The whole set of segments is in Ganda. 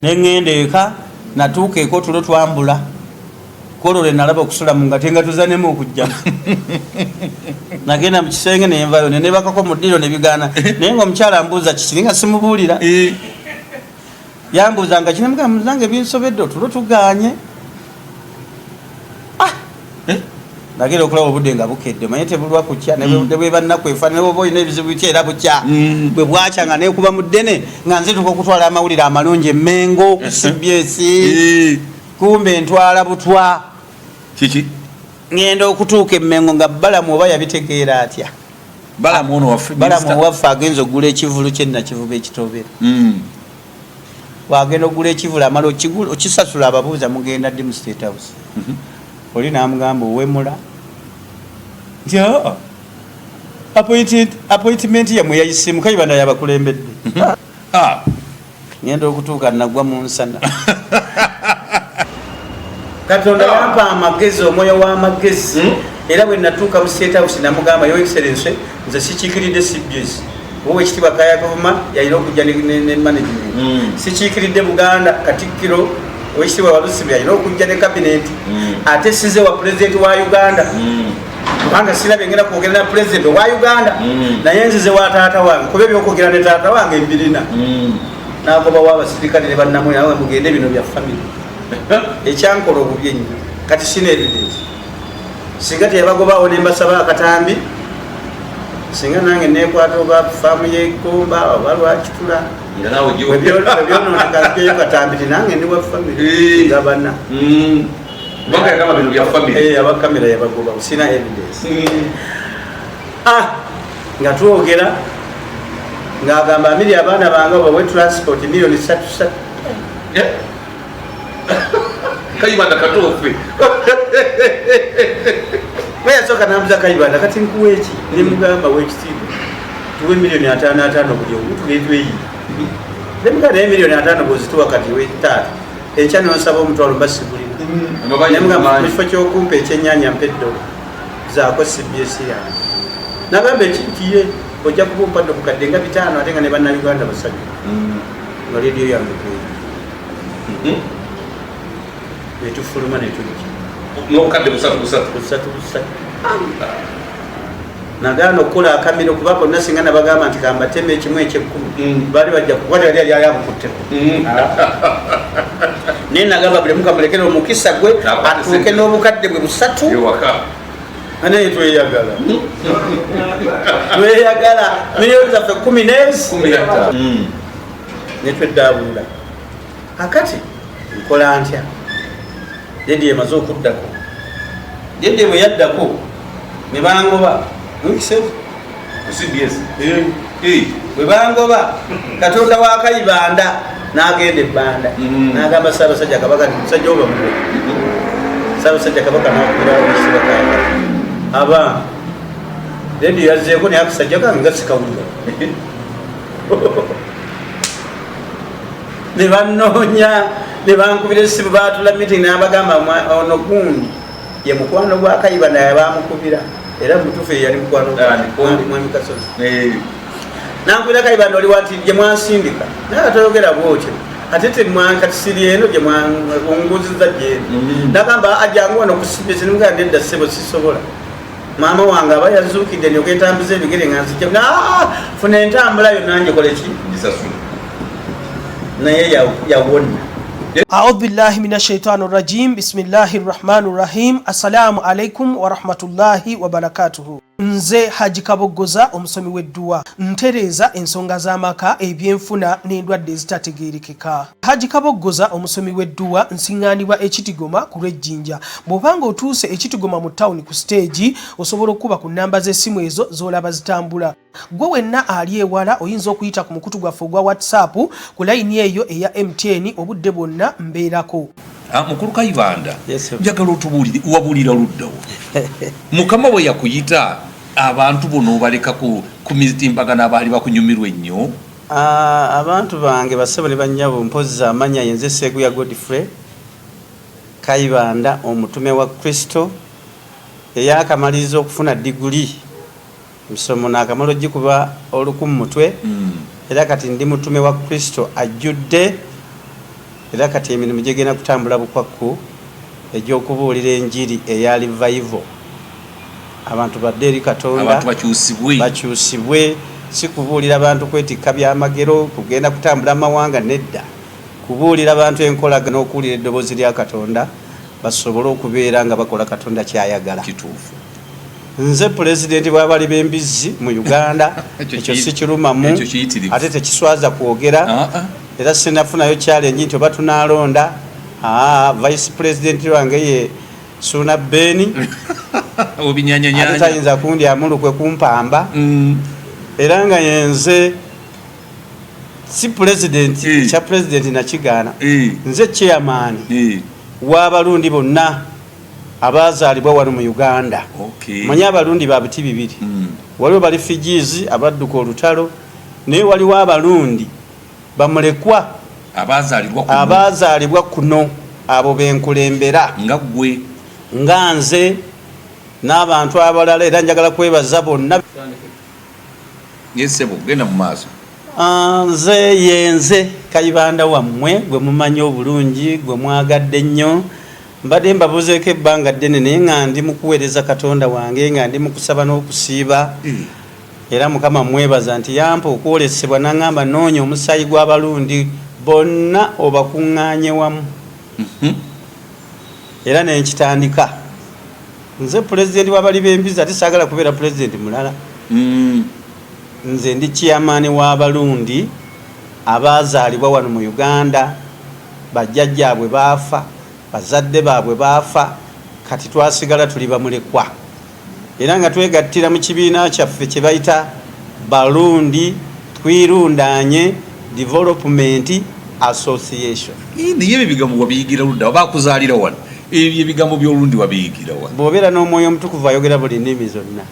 Ne ŋŋenda eka, natuuka eka otulo twambula. Kwolwo lwe nalaba okusula mu ngatto, engatto zannema okujjamu. Nagenda mu kisenge ne nvayo ne neebakako mu ddiiro ne bigaana. Naye ng'omukyala ambuuza kiki naye nga simubuulira. Yambuuza nga kino mugamba nange binsobedde otulo tugaanye. Ah! Eh? Nagenda okulaba obudde nga bukedde, omanye tebulwa kukya, ne bweba nnaku efa, ne bwoba olina ebizibu biki era bukya. Bwe bwakya nga neekuba mu ddene nga nzituka okutwala amawulire amalungi e Mmengo ku CBS. Kumbe ntwala butwa. Kiki? Ngenda okutuuka e Mmengo nga Balamu oba yabitegeera atya? Balamu ono waffe, Balamu minister. owaffe agenze okugula ekivvulu kye Nakivubo ekitobera. Bw'agenda okugula ekivvulu amala okisasula ababuuza mugenda ddi mu State House? Oli n'amugamba owemula nti aa appointment yammwe yayise Kayibanda yabakulembedde. Ngenda okutuuka nagwa mu nsana. Katonda yampa amagezi, omwoyo w'amagezi. Era bwe natuuka mu State House namugamba, Your Excellency, nze sikiikiridde CBS. Oweekitiibwa Kaaya Kavuma yalina okujja ne management. Sikiikiridde Buganda, Katikkiro Oweekitiibwa Walusimbi yalina okujja ne cabinet. Ate size wa President wa Uganda. Kubanga sirabye ngenda kwogera na President wa Uganda. Naye nzize wa taata wange, kuba ebyokwogera ne taata wange mbirina. N'agobawo abasirikale ne bannamwe, nawe mugende bino bya family. Ekyankola obubi ennyo. Kati sina evidence. Singa teyabagobawo ne mbasaba akatambi, singa nange neekwata oba faamu y'eggomba oba lwakitula. Nga naawe ojja Bwe byonooneka nzigyeyo katambi ti nange ndi wa family. Ngabana. Kubanga yagamba bino bya family. Aba kamera yabagoba, sina evidence. Nga twogera ng'agamba Amiri abaana bange bawe transport miliyoni ssatu ssatu. Kayibanda katuufu. Bwe yasooka n'ambuza Kayibanda kati nkuwa eki? Ne mugamba w'ekitiibwa tuwe miliyoni ataano ataano buli omu tugende tweyiye. Ne mugamba naye miliyoni ataano bw'ozituwa kati we taata enkya n'onsaba omutwalo mba sigulina. Amabanja Ne mugamba mangi. mu kifo ky'okumpa ekyennyanja mpa eddobo zaako CBS yange. Nagamba ekintu ye ojja kuba ompadde obukadde nga 500 ate nga ne bannayuganda basanyufu. Nga leediyo yange kweri. Ne tufuluma ne tujja. N'obukadde busatu busatu. Busatu busatu. Nagaana okukola akamiro kuba bonna singa nabagamba nti kambateme ekimu eky'ekkumi. Baali bajja kuba tewali yali abukutteko. Naye nagamba buli mukamulekere omukisa gwe Akwate atuuke sente. n'obukadde bwe busatu. Ewaka. Naye tweyagala. Tweyagala. Miliyoni zaffe kumi n'ezi. Kumi na ttaano. Ne tweddaabulula. Akati nkola ntya? Lediyo emaze okuddako. Lediyo bwe yaddako ne bangoba. Mukise? Ku CBS. Bwe bangoba Katonda wa Kayibanda n'agenda ebbanda. N'agamba Ssaabasajja Kabaka nti musajja wo bamuwe. Ssaabasajja Kabaka n'akubirawo ekisiba Kayibanda. Aba lediyo yazzeeko naye akasajja kange nga sikawulira. Ne bannoonya ne bankubira essimu, baatula meeting n'abagamba ono gundi ye mukwano gwa Kayibanda yabamukubira era mutuufu ye yali mukwano gwa Mwami Kasozi. Nankubira Kayibanda oli wati gye mwansindika naye atoyogera bw'otyo ate kati siri eno gye mwanguziza gyeno. Nagamba ajangu wano ku CBS, nemugamba nedda ssebo sisobola. Maama wange aba yazuukidde ndyoke ntambuza ebigere nga nzija. Funa entambula yonna njikole ki? Ngisasule. Naye yawona. A'udhu billahi minash shaitani rajim. Bismillahir rahmanir rahim. Assalamu alaikum wa rahmatullahi wa barakatuhu. Nze Haji Kaboggoza omusomi w'edduwa, ntereeza ensonga z'amaka, ebyenfuna n'endwadde ezitategeerekeka. Haji Kaboggoza omusomi w'edduwa nsiŋŋaanibwa e Kitigoma ku lw'Ejjinja. Bw'oba ng'otuuse e Kitigoma mu ttawuni ku siteegi, osobola okukuba ku nnamba z'essimu ezo z'olaba zitambula. Ggwe wenna ali ewala oyinza okuyita ku mukutu gwaffe ogwa WhatsApp ku layini eyo eya MTN obudde bwonna mbeerako. Mukulu Kayibanda, Yes, sir. njagala otubuulire, wabuulira luddawo Mukama bwe yakuyita abantu bono obaleka ku mitimbagano abaali bakunyumirwa ennyo? Abantu bange bassebo ne bannyabo, mpozzi amanya yenze Sseguya Godfrey Kayibanda, omutume wa Kristo eyakamaliriza okufuna diguli musomo naakamala ogikuba oluku mu mutwe. Era kati ndi mutume wa Kristo ajjudde Era kati emirimu gigenda kutambula bukwakku egy'okubuulira enjiri eya revival, abantu badde eri Katonda, abantu bakyusibwe, bakyusibwe. Si kubuulira bantu kwetikka byamagero, kugenda kutambula amawanga, nedda. Kubuulira bantu enkolagana n'okuwulira eddoboozi lya Katonda, basobole okubeera nga bakola Katonda kyayagala. Kituufu. Nze pulezidenti w'abali b'embizzi mu Uganda. Ekyo sikirumamu. Ekyo kiyitirivu. Ate tekiswaza kwogera. Ah, ah. Era sinafunayo challenge nti oba tunalonda. Vice president wange ye Suuna Beni. Obinyanyanyanya. Ate tayinza kundyamu lukwe kumpamba. Era nga yenze si president, kya president nakigaana. Nze chairman w'Abalundi bonna abazaalibwa wano mu Uganda. Manyi Abalundi ba biti bibiri. Waliwo ba refugees abadduka olutalo, naye waliwo Abalundi bamulekwa abazaalibwa kuno. Abazaalibwa kuno, abo benkulembera. Nga ggwe. Nga nze n'abantu abalala. Era njagala kwebaza bonna. Yesebo, genda mu maaso. Nze yenze Kayibanda wammwe gwe mumanyi obulungi, gwe mwagadde nnyo. Mbadde mbabuzeeko ebbanga ddene, naye nga ndi mu kuweereza Katonda wange, nga ndi mu kusaba n'okusiiba. Era Mukama mwebaza nti yampa okwolesebwa, n'aŋŋamba, noonya omusaayi gw'Abalundi bonna obakuŋŋaanye wamu. Era nenkitandika. Nze pulezidenti w'abali b'embizi, ate saagala kubeera pulezidenti mulala. Nze ndi chairman w'Abalundi abazaalibwa wano mu Uganda. Bajjajjaabwe baafa, bazadde baabwe baafa, kati twasigala tuli bamulekwa, era nga twegattira mu kibiina kyaffe kye bayita Balundi Twirundanye Development Association. Naye ebyo ebigambo wabiyigira ludda? Oba akuzaalira wano? Ebyo ebigambo by'Olundi wabiyigira wa? Bw'obeera n'Omwoyo Omutukuvu, ayogera buli nnimi zonna.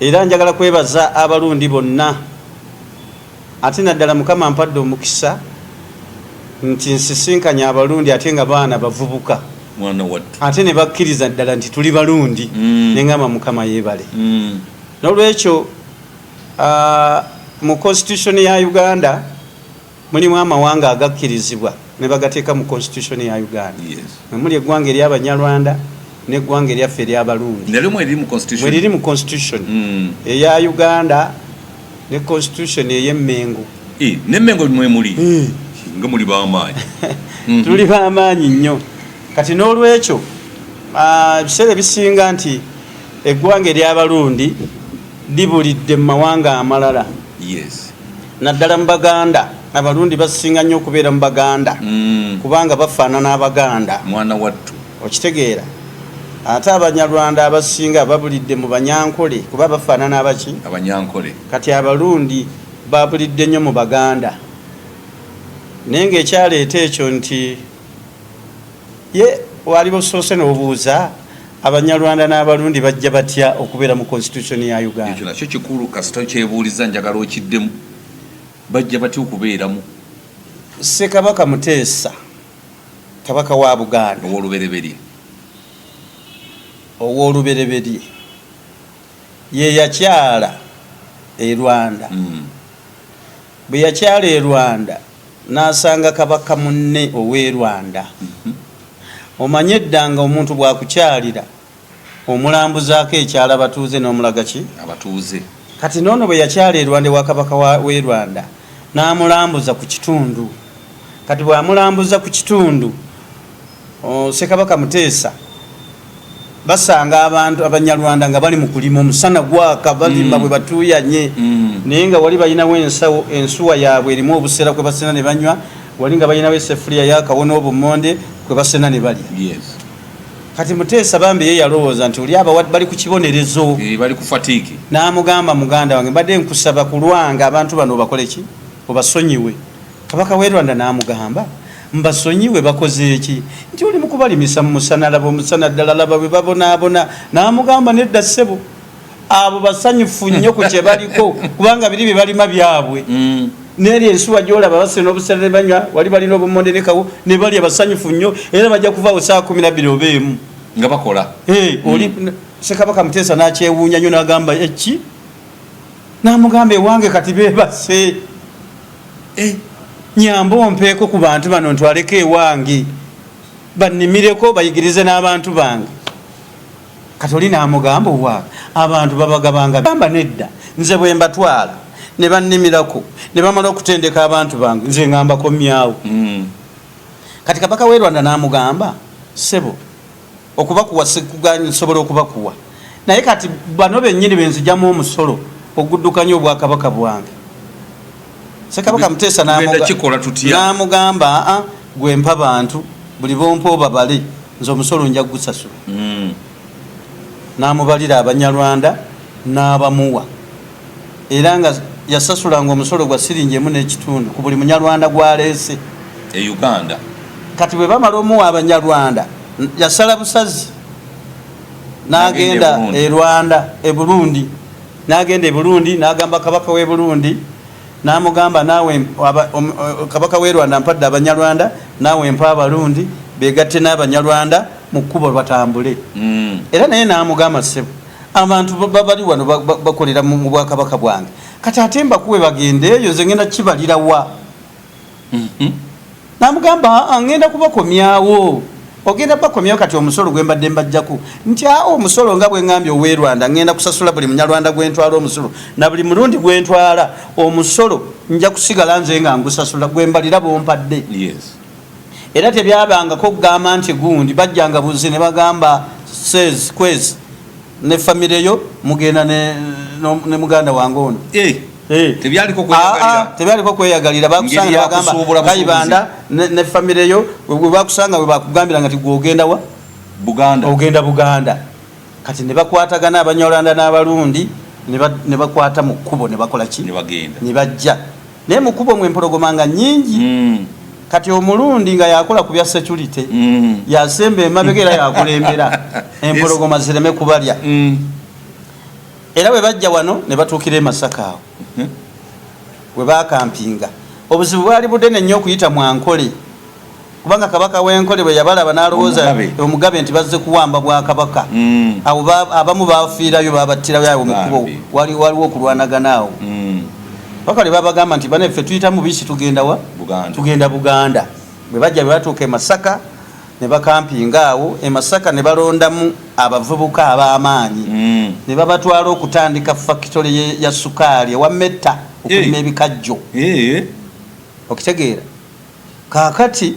Era njagala kwebaza Abalundi bonna, ate naddala Mukama mpadde omukisa nti nsisinkanye Abalundi, ate nga baana bavubuka, Mwana wattu. ate ne bakkiriza ddala nti tuli Balundi. Neŋŋamba Mukama yeebale. N'olwekyo mu constitution ya Uganda mulimu amawanga agakkirizibwa ne bagateeka mu constitution ya Uganda. Mwe muli eggwanga ery'Abanyarwanda n'eggwanga eryaffe ery'Abalundi. Nalyo mweriri mu constitution? Mweriri mu constitution eya Uganda ne constitution ey'Emmengo. Nemmengo mwemuli? Nga muli b'amaanyi. Tuli b'amaanyi nnyo. Kati n'olwekyo ebiseera ebisinga nti eggwanga ery'Abalundi libulidde mu mawanga amalala, naddala mu Baganda. Abalundi basinga nnyo okubeera mu Baganda, kubanga bafaanana Abaganda. Mwana wattu. Okitegeera? Ate Abanyarwanda abasinga babulidde mu Banyankole, kuba bafaanana abaki? Abanyankole. Kati Abalundi babulidde nnyo mu Baganda, naye ngaekyaleeta ekyo nti ye wali busoose n'obuuza, Abanyarwanda n'Abalundi bajja batya okubeera mu constitution ya Uganda? Ekyo nakyo kikulu. Kasita kyebuuliza, njagala okiddemu. Bajja batya okubeeramu? Ssekabaka Muteesa, kabaka wa Buganda, ow'olubereberye, ow'olubereberye, ye yakyala e Rwanda. Bwe yakyala e Rwanda, n'asanga kabaka munne ow'e Rwanda. Omanye edda nga omuntu bw'akukyalira, omulambuzaako ekyalo, abatuuze, n'omulaga ki? Abatuuze. Kati noono bwe yakyala e Rwanda ewa kabaka w'e Rwanda, n'amulambuza ku kitundu. Kati bw'amulambuza ku kitundu, Ssekabaka Muteesa basanga abantu Abanyarwanda nga bali mu kulima, omusana gwaka, balima bwe batuuyanye, naye nga wali balinawo ensawo, ensuwa yaabwe erimu obusera kwe basena ne banywa, wali nga balinawo esefuriya yakawo n'obumonde kwe basena ne balya. Kati Muteesa bambi ye yalowooza nti oli abawa bali ku kibonerezo. Bali ku fatigue. N'amugamba, muganda wange, mbadde nkusaba ku lwange, abantu bano obakole ki? Obasonyiwe. Kabaka w'e Rwanda n'amugamba, mbasonyiwe? Bakoze eki? Nti oli mu kubalimisa mu musana, laba omusana ddala, laba bwe babonaabona. N'amugamba, nedda ssebo, abo basanyufu nnyo ku kye baliko, kubanga biri bye balima byabwe. Neeri ensuwa gyolaba basena obusera ne banywa, wali balina obumonde ne kawo ne balya, basanyufu nnyo, era bajja kuvaawo saa 12 oba 1. Nga bakola. Oli Ssekabaka Muteesa n'akyewuunya nnyo, n'agamba, eki? N'amugamba, ewange kati beebase. Nyamba ompeeko ku bantu bano ntwaleko ewange bannimireko bayigirize n'abantu bange. Kati oli n'amugamba, owa abantu babagabanga? Gamba nedda, nze bwe mbatwala ne bannimirako ne bamala okutendeka abantu bange, nze ngamba komyawo. Kati kabaka w'e Rwanda n'amugamba, ssebo, okubakuwa sikuganyi, nsobola okubakuwa, naye kati bano bennyini benzigyamu omusolo oguddukanya obwakabaka bwange. Ssekabaka Muteesa n'amugamba, aa, gwe mpa bantu, buli bompa obabale, nze omusolo nja kugusasula. N'amubalira Abanyarwanda n'abamuwa, era nga yasasulanga omusolo gwa siringi 1.5 ku buli Munyarwanda gwaleese e Uganda. Kati bwe bamala omuwa Abanyarwanda, yasala busazi n'agenda e Rwanda, e Burundi, n'agenda e Burundi n'agamba kabaka w'e Burundi, n'amugamba, naawe kabaka w'e Rwanda mpadde Abanyarwanda, naawe mpa Abarundi begatte n'Abanyarwanda mu kkubo batambule. Era naye n'amugamba, ssebo, abantu babali wano bakolera mu bwakabaka bwange, kati ate mbakuwe bagende eyo, nze ngenda kibalirawa? Namugamba, ngenda kubakomyawo. Ogenda bakomyawo? Kati omusolo gwe mbadde mbajjaku nti awo omusolo nga bwe ŋŋambye ow'e Rwanda, ŋŋenda kusasula buli Munyarwanda gwe ntwala omusolo, na buli Murundi gwe ntwala omusolo nja kusigala nze nga ngusasula gwe mbalira bompadde. Era tebyabangako okugamba nti gundi bajjanga buzi ne bagamba says kwezi ne famire yo mugenda ne muganda wange ono. Eh. Tebyaliko kweyagalira. Ah, ah, tebyaliko kweyagalira. Bakusanga bagamba Kayibanda ne famire yo, bwe bakusanga bwe bakugambira nga ti gwe ogenda wa? Buganda. Ogenda Buganda. Kati ne bakwatagana Abanyarwanda n'Abarundi ne bakwata mu kkubo ne bakola ki? Ne bagenda. Ne bajja. Naye mu kkubo mwe empologoma nga nnyingi. Kati Omulundi nga yakola ku bya security, yasemba emabega era yakulembera empologoma zireme kubalya. Era bwe bajja wano ne batuukira e Masaka awo we bakampinga, obuzibu bwali budene nnyo okuyita mu Ankole, kubanga kabaka w'Enkole bwe yabalaba n'alowooza omugabe nti bazze kuwamba bwakabaka. Awo abamu bafiirayo, babattirayo awo mu kkubo, waliwo okulwanagana awo. Paka lwe babagamba nti bane ffe tuyita mu bisi tugenda wa? Tugenda Buganda. Bwe bajja bwe batuuka e Masaka ne bakampinga awo e Masaka ne balondamu abavubuka ab'amaanyi ne babatwala okutandika fakitole ya sukaali ewa Metta okulima ebikajjo. Okitegeera? Kaakati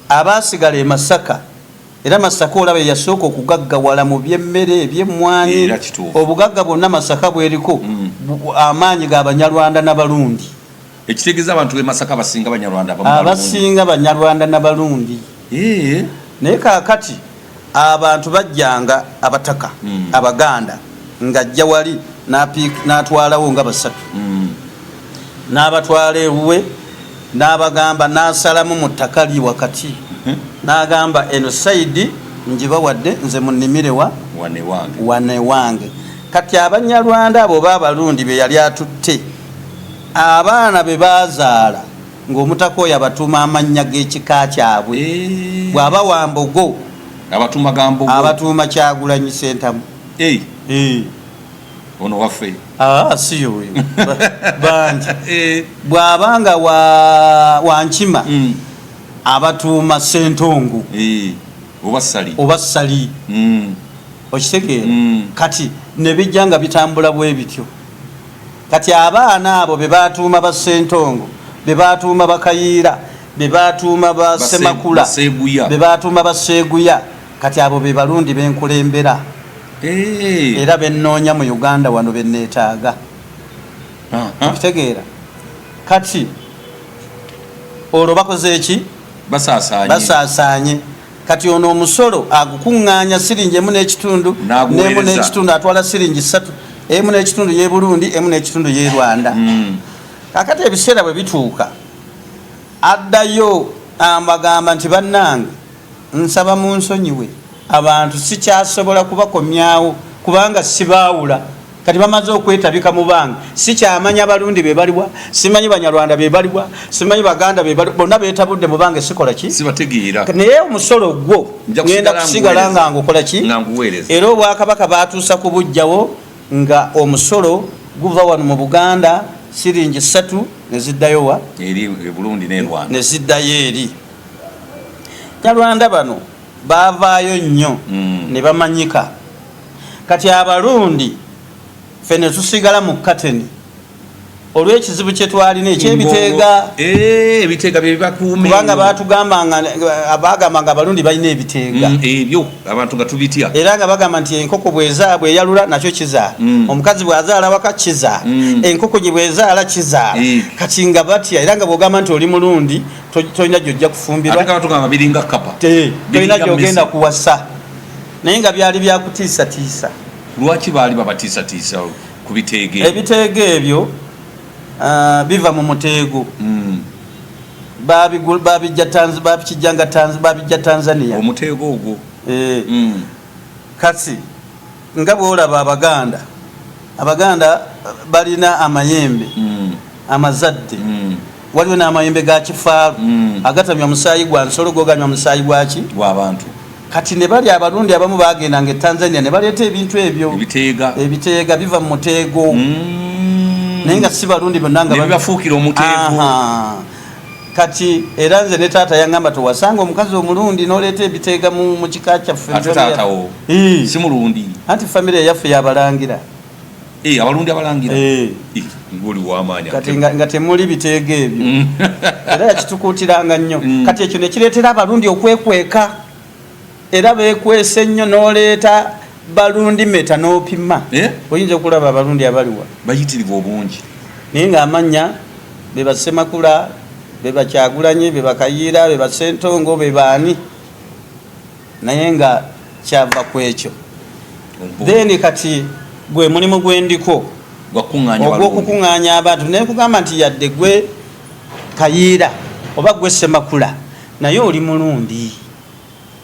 abaasigala e Masaka, era Masaka olaba yeyasooka okugaggawala mu byemmere, ebyemmwanyi, obugagga bwonna Masaka bweriko, amaanyi ga Banyarwanda n'Abarundi. Ekitegeeza abantu b'e Masaka basinga Banyarwanda, abasinga Banyarwanda n'Abarundi. Naye kaakati abantu bajjanga abataka Abaganda ng'ajja wali n'atwalawo nga basatu, n'abatwala ewuwe n'abagamba, n'asalamu mu ttaka lye wakati, n'agamba eno side ngibawadde, nze munnimire wa wano ewange. Kati Abanyarwanda abo oba Abarundi be yali atutte, abaana be bazaala ng'omutaka oyo abatuuma amannya g'ekika kyabwe. Bw'aba wa Mbogo abatuuma Kyagulanyi Sentamu. Ono waffe. Ah, si yoyo bangi. Bw'aba nga wa Nkima, abatuuma Sentongo oba Sali. Okitegeera? Kati ne bijja nga bitambula bwe bityo. Kati abaana abo be batuuma ba Sentongo, be batuuma Bakayiira, be batuuma ba Semakula, be batuuma ba Seeguya, kati abo be Balundi benkulembera era bennoonya mu Uganda wano benneetaaga. Okitegeera? Kati olwo bakoze eki? Basaasaanye. Kati ono omusolo agukuŋŋaanya siringi 1.5 n'1.5, atwala siringi 3, 1.5 y'e Burundi, 1.5 y'e Rwanda. Kakati ebiseera bwe bituuka addayo ambagamba nti bannange, nsaba munsonyiwe, abantu sikyasobola kubakomyawo kubanga sibaawula, kati bamaze okwetabika mu bange, sikyamanya Balundi be baliwa, simanyi Banyarwanda be baliwa, simanyi Baganda be baliwa, bonna beetabudde mu bange, sikola ki? Sibategeera. Naye omusolo gwo ngenda kusigala nga ngukola ki? Era obwakabaka batuusa kubujjawo nga omusolo guva wano mu Buganda. Siringi 3 neziddayo wa? Eri e Burundi ne Rwanda. Neziddayo eri Nyarwanda. Bano baavaayo nnyo ne bamanyika. Kati Abalundi ffe ne tusigala mu kateni olw'ekizibu kye twalina ekyebiteega. Eh, ebiteega bye bibakuuma. Kubanga batugambanga, bagambanga Abalundi balina ebiteega. Ebyo abantu nga tubitya. Era nga bagamba nti enkoko bweza bweyalula nakyo kizaala, omukazi bw'azaala waka kizaala, enkoko gye bwezaala kizaala. Kati nga batya, era nga bwogamba nti oli Mulundi tolina gyojja kufumbirwa. Ate nga batugamba biringa kapa. Tolina Biringa gyogenda mmese. kuwasa, naye nga byali byakutiisatiisa. Lwaki baali babatiisatiisa ku biteega ebyo? Ebiteego ebyo biva mu muteego. Babijjanga babijja Tanzania. Omuteego ogwo. Eh. Kati nga bwolaba Abaganda balina amayembe amazadde. Waliwo n'amayembe ga kifaalu agatanywa musaayi gwa nsolo, go ganywa musaayi gwaki? Gwabantu. Kati ne bali Abalundi abamu bagendanga e Tanzania ne baleeta ebintu ebyo. Ebiteega. Ebiteega biva mu muteego, naye nga si Balundi bonna nga Ne bibafuukira omuteego. Aha. Kati era nze ne taata yaŋŋamba, towasanga omukazi Omulundi n'oleeta ebiteega mu kika kyaffe. Ate taatawo Eh. si Mulundi? Anti famire eyaffe yabalangira. Eh, Abalundi abalangira. Eh. Eh, ng'oli w'amaanyi. Kati ate. nga temuli biteega ebyo. Era yakitukuutiranga nnyo. Kati ekyo nekireetera Abalundi okwekweka, era beekwese nnyo. N'oleeta Balundi meta n'opima, Eh? oyinza okulaba Abalundi abaliwa. Bayitirivu obungi. Naye ng'amannya be Basemakula, be Bakyagulanye, be Bakayiira, be Basentongo, be baani, naye nga kyava ku ekyo. Then kati gwe mulimu gwendiko Gwakuŋŋaanya Balundi. Ogw'okukuŋŋaanya abantu, naye kugamba nti yadde gwe Kayiira oba gwe Semakula, naye oli Mulundi.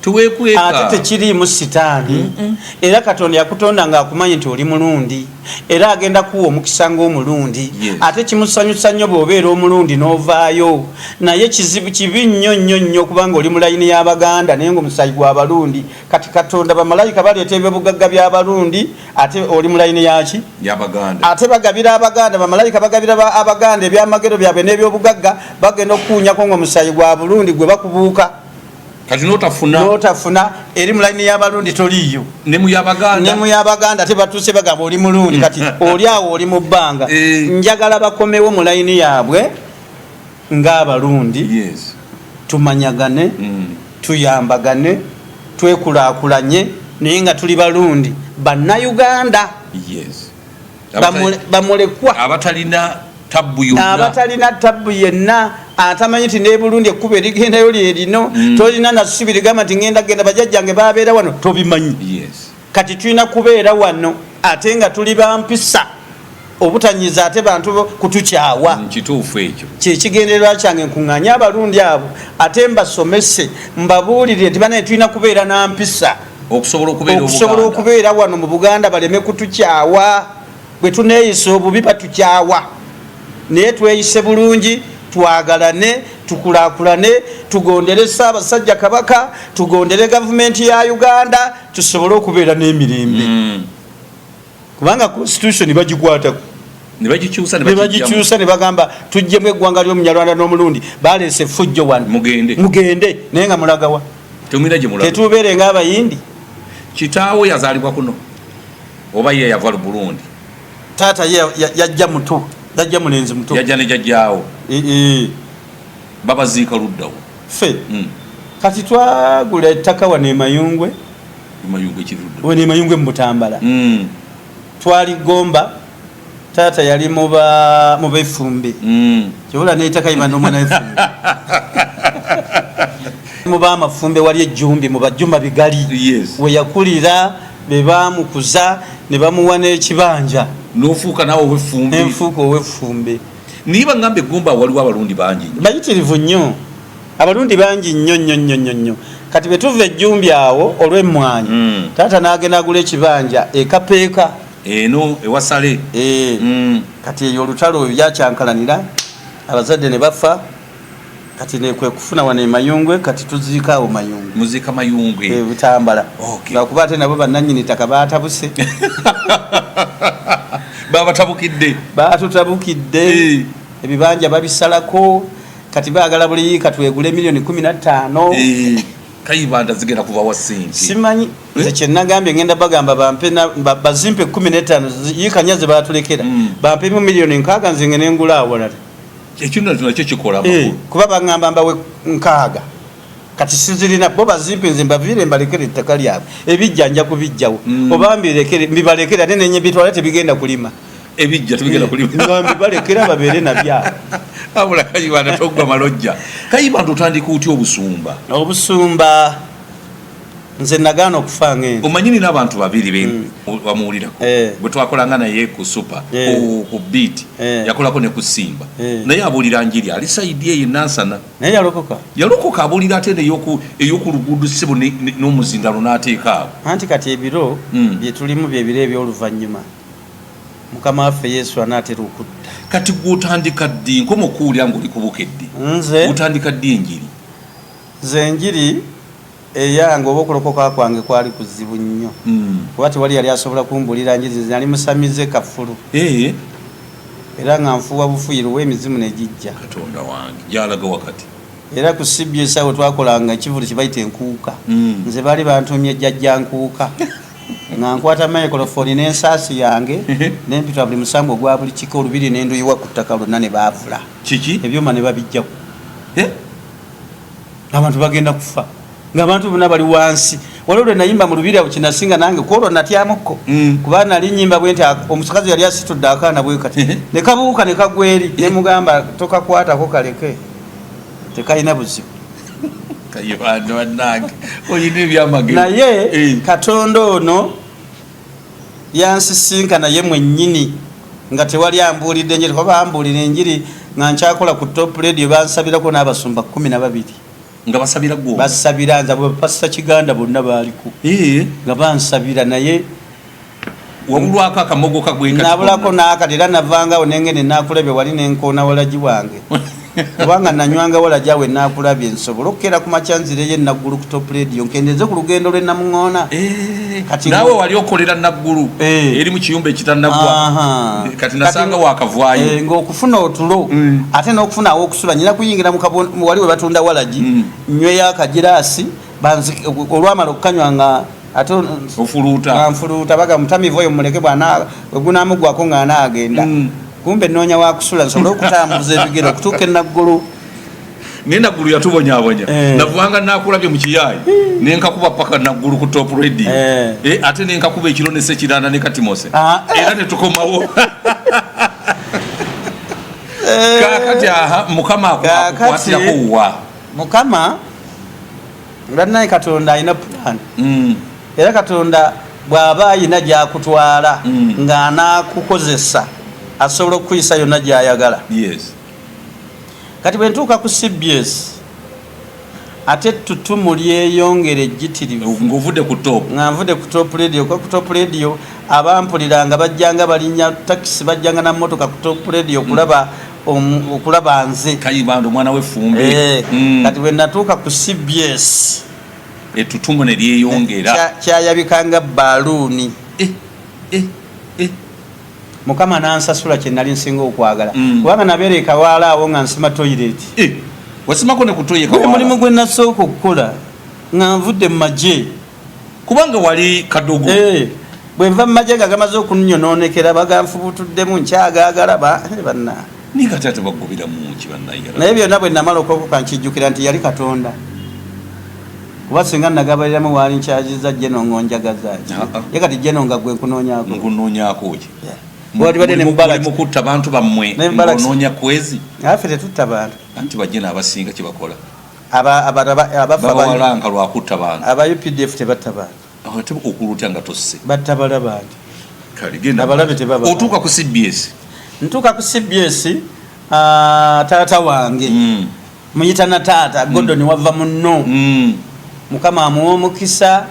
Teweekweka. Ate tekiriimu sitaani, era Katonda yakutonda ng'akumanyi nti oli Mulundi, era agenda kuwa omukisa ng'Omulundi. Ate kimusanyusa nnyo bw'obeera Omulundi n'ovaayo. Naye kizibu kibi nnyo nnyo nnyo kubanga oli mu layini y'Abaganda naye ng'omusaayi gw'Abalundi. Kati Katonda, bamalayika baleeta ebyobugagga by'Abalundi, ate oli mu layini yaki? Y'Abaganda. Ate bagabira Abaganda, bamalayika bagabira Abaganda ebyamagero byabwe n'ebyobugagga, bagenda okukuunyako ng'omusaayi gwa Bulundi gwe bakubuuka. Kati n'otafuna. N'otafuna. Eri mu layini y'Abalundi toliiyo. Ne mu y'Abaganda. Ne mu y'Abaganda ate batuuse bagamba oli Mulundi. Kati oli awo, oli mu bbanga. Njagala bakomewo mu layini yaabwe ng'Abalundi, tumanyagane, tuyambagane, twekulaakulanye, naye nga tuli Balundi Bannayuganda. Bamulekwa. Abatalina tabbu yonna. Abatalina tabbu yenna, atamanyi nti ne Burundi ekkubo erigendayo lyerino. Tolina nasubi ligamba nti ngenda genda bajjajjange babeera wano, tobimanyi. Kati tulina kubeera wano ate nga tuli bampisa, obutanyiza ate bantu kutukyawa. Kituufu ekyo. Kyekigendererwa kyange, nkuŋŋaanye Abalundi abo ate mbasomese, mbabuulire nti banaye tulina kubeera na mpisa okusobola okubeera okusobola Obuganda. Okubeera wano mu Buganda, baleme kutukyawa. Bwe tuneeyisa obubi batukyawa, naye tweyise bulungi, twagalane, tukulaakulane, tugondere Ssaabasajja Kabaka, tugondere gavumenti ya Uganda, tusobole okubeera n'emirembe. Kubanga constitution bagikwatako. Ne bagikyusa ne ne bagijjamu. Bagikyusa ne bagamba tuggyemu eggwanga ly'Omunyarwanda n'Omulundi, baleese effujjo wano. Mugende. Mugende, naye nga mulagawa? Temulina gye mulaga. Tetubeere ng'Abayindi. Kitaawo yazaalibwa kuno oba ye yava Burundi? Taata ye yajja muto, yajja mulenzi muto. Yajja ne jjajjaawo? Eh. Babaziika luddawo? Ffe? Kati twagula ettaka wano emayungwe. Mayungwe kirudda? Wano emayungwe mu Butambala. Twali Gomba, taata yali mu befumbe. Kyobola n'ettaka iba n'omwana w'effumbe mu bamafumbe, wali ejjumbi mu bajjuma bigali. We yakulira, be bamukuza ne bamuwa n'ekibanja. N'ofuuka naawe ow'effumbe. Nenfuuka ow'effumbe. Naye bagamba eggomba waliwo Abalundi bangi nnyo. Bayitirivu nnyo, Abalundi bangi nnyo nnyo nnyo nnyo nnyo. Kati bwe tuva ejjumbi awo olw'emmwanyi, taata n'agenda agula ekibanja ekapeeka. Eno ewasale? Eh. Kati eyo olutalo oyo byakyankalanira, abazadde ne bafa. Kati nekwe kufuna wano emayungwe, kati tuziika awo Mayungwe. Muziika Mayungwe? E, Butambala. Okay. Lwakuba ate nabo bannannyini ttaka baatabuse. Babatabukidde. Batutabukidde. Ebibanja babisalako, kati baagala buli yiika twegule miliyoni 15. Kayibanda zigenda kuva wa sente? Simanyi. Nze kyenagambye, ngenda bagamba bampe bazimpe 15, yiika 4 ze batulekera. Bampemu miliyoni 60, nze ngende ngula awalala. Ekyo nakyo kikola Eh, amakulu. Kuba baŋŋamba mbawe 60, kati sizirina. Bo bazimpe, nze mbaviire, mbalekere ettaka lyabwe. Ebijja nja kubijjawo. Oba mbibalekere, ate nenye bitwala, tebigenda kulima. Ebijja tebigenda kulima. Nga mbibalekera babeere nabyabwe. Abula Kayibanda, toggwa malojja. Kayibanda, otandika otya obusumba? Obusumba, nze nagaana okufa ngende. Omanyi nina abantu babiri bamuwulirako. Bwe twakolanga naye ku Super, ku Beat, yakolako ne ku Simba. Naye abuulira njiri, ali side eyo enansana. Naye yalokoka? Yalokoka, abuulira ate ey'oku luguudo, ssebo, n'omuzindalo n'ateeka awo. Anti kati ebiro byetulimu byebiro ebyoluvannyuma, Mukama waffe Yesu anaatera okudda. Kati gwe otandika ddi? Nkoma okuwulira ng'oli ku Bukedde. Nze Otandika ddi enjiri? Nze enjiri eyange oba okulokoka kwange kwali kuzibu nnyo, kuba tewali yali asobola kumbuulira njiri. Nze nali musamize kafulu, era nga nfuuwa bufuyiru emizimu negijja. Katonda wange, gyalaga wakati. Era ku CBS awo twakolanga ekivulu kyebayita Enkuuka. Nze baali bantumye Jjajja Nkuuka, nga nkwata microphone n'ensaasi yange nempitwa buli musango ogwa buli kika, olubiri nenduyiwa ku ttaka lwonna ne baavula. Kiki? Ebyuma ne babijjaku. Eh? Abantu bagenda kufa, ngaabantu bonna bali wansi. Waliwo lwe nayimba mu lubiri awo, kinasinga nange kwolwo natyamukko, kuba nali nyimba bwe nti, omukazi yali asitudde akaana bwe kati, ne kabuuka ne kagwa eri, ne mugamba, "Tokakwatako, kaleke, tekalina buzibu." Kayibanda bannange, olina ebyamagero. Naye Katonda ono yansisinkana ye mwennyini nga tewali ambuulidde enjiri, kuba bambuulira enjiri nga nkyakola ku Top Radio. Bansabirako n'abasumba 12. Nga basabira gwo? Basabira nze, abo bapasita Kiganda bonna baaliko, nga bansabira, naye Wabulwako akamogo kagwe. Nabulako n'akati. Era navangawo nengende nakulabye wali nenkoona walagi wange, kubanga nanywanga walagi awe nakulabye, nsobole okukeera ku makya nzireyo enaggulu ku Top Radio, nkendeze ku lugendo lwe namuŋoona. Kati Naawe wali okolera Naggulu, eri mu kiyumba ekitanaggwa. Kati nasanga wakavaayo. Ng'okufuna otulo, ate n'okufuna awokusula, nyina kuyingira mu wali we batunda walagi, nyweyo akagiraasi, olwamala okukanywa nga ate Ofuluuta. Nga nfuluuta, baga mutamivu oyo muleke, bwana wegunaamugwako nga anaagenda. Kumbe nnoonya wakusula nsobole okutambuza ebigere okutuuka enaggulu. Naye Naggulu yatubonyabonya. Navanga nakulabye mu kiyaayi, nenkakuba paka Naggulu ku Top Radio. Ate nenkakuba ekiro ne Sekiranda ne Katimose. Era netukomawo. Kakati aha Mukama Kaakati- akukwatirako wa? Mukama bannaye, Katonda alina pulaani. Era Katonda bw'aba ayina gyakutwala, ng'anaakukozesa, asobola okukuyisa yonna gy'ayagala. Kati bwe ntuuka ku CBS, ate ettutumu lyeyongera ejjitirivu. Ng'ovudde ku Top. Nga nvudde ku Top Radio, kuba ku Top Radio abampuliranga bajjanga balinnya takisi, bajjanga na motoka ku Top Radio okulaba okulaba nze. Kayibanda omwana w'effumbe. Kati bwe natuuka ku CBS, Ettutumu ne lyeyongera. Kyayabikanga baluuni. Eh, eh. Mukama nansasula kye nali nsinga okwagala, kubanga nabeera ekawaala awo nga nsima toyireti. Wasimako ne kutoye? Gwe mulimu gwe nasooka okukola nga nvudde mu magye. Kubanga wali kadogo. Bwe nva mu magye nga gamaze okunyononekera, baganfubutuddemu, nkyagaagala banna. Naye kati ate bagubira munki bannayera? Naye byonna bwe namala okwokoka, nkijjukira nti yali Katonda, kuba singa nagabaliramu waali nkyaziza jeno ngonjagaza ki? Ah, ah. Ye kati jeno nga gwe nkunoonyako. Nkunoonyako ki? Walibadde ne Muli mukutta bantu bammwe. Ne Mubalaki. Ng'onoonya kwezi. Affe tetutta bantu. Anti bajje n'abasinga kyebakola. Abafa Babawalanka lwakutta bantu. Aba UPDF tebatta bantu. Ate okulutya nga tosse. Batta balabantu. Kale genda. Abalabe tebaba. Otuuka ku CBS. Ntuuka ku CBS, taata wange, muyita na taata Gordon wava munno, Mukama amuwa omukisa,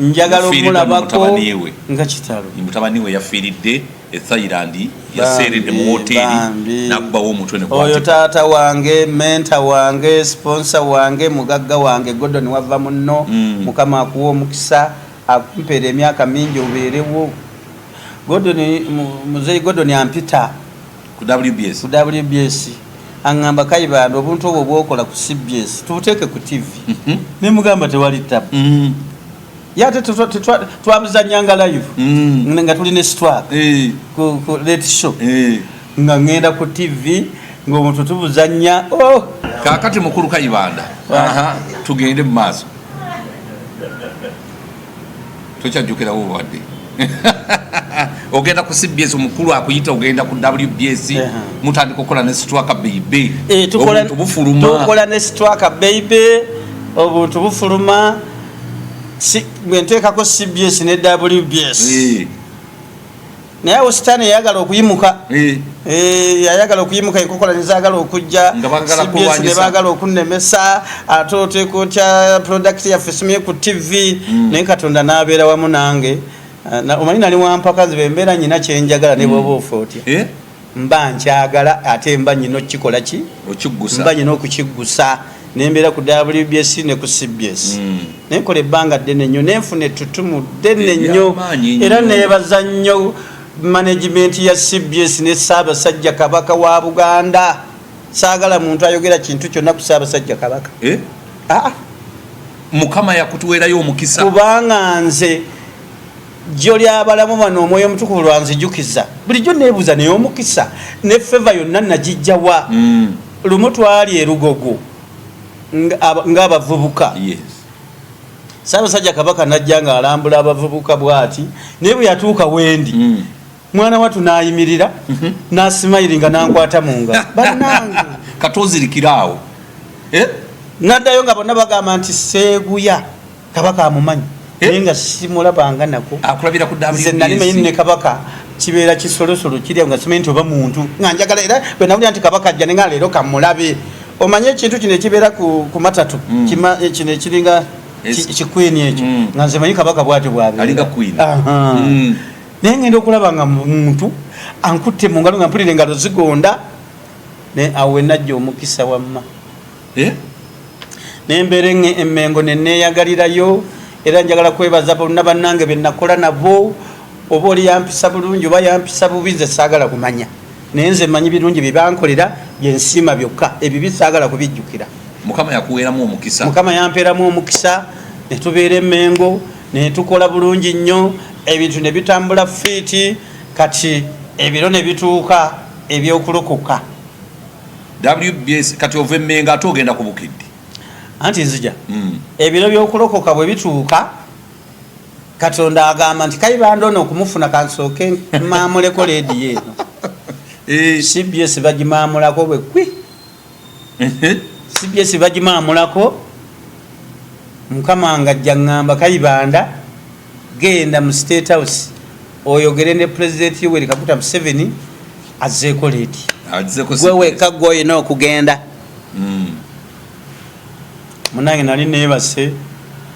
njagala Yafiiriddwa omulabako. mutabani we. Nga kitalo. Mutabani we yafiiridde e Thailand, yaseeredde mu woteeri Bambi. nakubawo omutwe ne Oyo gwatika. taata wange, mentor wange, sponsor wange, mugagga wange Gordon wava munno. Mukama akuwa omukisa, akumpeera emyaka mingi obeerewo. Gordon, muzeyi Gordon ampita ku WBS, ku WBS aŋŋamba, "Kayibanda, obuntu obwo bwokola ku CBS tubuteeke ku TV." Nemugamba, "Tewali tabu." Ye ate twabuzanyanga live nga tuli ne Stwak ku late show, nga ŋŋenda ku TV ng'omuntu tubuzanya, oh! Kakati mukulu Kayibanda, aha, tugende mu maaso. Tokyajjukirawo obwadde ogenda ku CBS, omukulu akuyita ogenda ku WBS, mutandika okukola ne Sitwaka Beibe. Eh, obuntu bufuluma. Tukola ne Stwaka Beibe, obuntu bufuluma. Bwe nteekako CBS ne WBS, naye awo Sitaani yayagala okuyimuka. Eh, yayagala okuyimuka, enkokola nezagala okujja. Nga baagala CBS ne kulwanyisa. baagala okunemesa, ate oteeka otya product yaffe simye ku TV? Naye Katonda n'abeera wamu nange. Ah, omanyi nali wampaka nze, bembeera nyina kyenjagala ne bwoba ofa otya, mba nkyagala, ate mba nyina okukikola ki? Okiggusa. Mba nyina okukiggusa. Nembeera ku WBS ne ku CBS, nenkola ebbanga ddene nnyo, nenfuna ettutumu ddene nnyo. Eryamaanyi ennyo. Era nebaza nnyo management ya CBS ne Ssaabasajja Kabaka wa Buganda. Saagala muntu ayogera kintu kyonna ku Ssaabasajja Kabaka. Ah, Mukama yakutuweerayo omukisa. Kubanga nze jjo lyabalamu bano, Omwoyo Omutukuvu lwanzijukiza bulijjo, neebuuza naye omukisa ne favour yonna nagijjawa? Lumu twali erugogo ng'abavubuka. Ssaabasajja Kabaka najja ng'alambula abavubuka bw'ati, naye bwe yatuuka wendi, mwana watu n'ayimirira n'asimayiringa n'ankwata mu ngalo, bannange. Katozirikira awo. Eh? Naddayo nga bonna bagamba nti Seeguya Kabaka amumanyi. Eh? Naye nga simulabanga nako. Akulabira ku Nze nali manyi WBS. Ne Kabaka kibeera kisolosolo kirya, nga simanyi nti oba muntu nga njagala. Era bwe nawulira nti Kabaka ajja, nenga leero kamulabe. Omanye ekintu kino ekibeera ku matatu, kino ekiringa kikwini ekyo, nga nze manyi Kabaka bwatyo bwabeera. Alinga queen. Aha. Naye ngenda okulaba nga muntu ankutte mu ngalo, nga mpulira engalo zigonda, ne awo we najja omukisa wamma. Eh? Nembeera Emmengo neneeyagalirayo. Era njagala kwebaza bonna bannange benakola nabo. Oba oli yampisa bulungi oba yampisa bubi, nze saagala kumanya, naye nze manyi birungi byebankolera byensiima byokka, ebibi saagala kubijjukira. Mukama yakuweeramu omukisa. Mukama yampeeramu omukisa, netubeera Emmengo netukola bulungi nnyo, ebintu ne bitambula fiiti. Kati ebiro ne bituuka ebyokulokoka. WBS, kati ova Emmengo ate ogenda ku Bukidde. Anti nzija. Ebiro by'okulokoka bwe bituuka, Katonda agamba nti Kayibanda ono okumufuna kansooke maamuleko leediyo eno. CBS bagimaamulako bwe kwi. CBS bagimaamulako, Mukama nga ajja ŋŋamba, "Kayibanda, genda mu State House oyogere ne Pulezidenti Yoweri Kaguta Museveni azzeeko leediyo." Azzeko. Gwe wekka gwe olina okugenda. Munange, nali neebase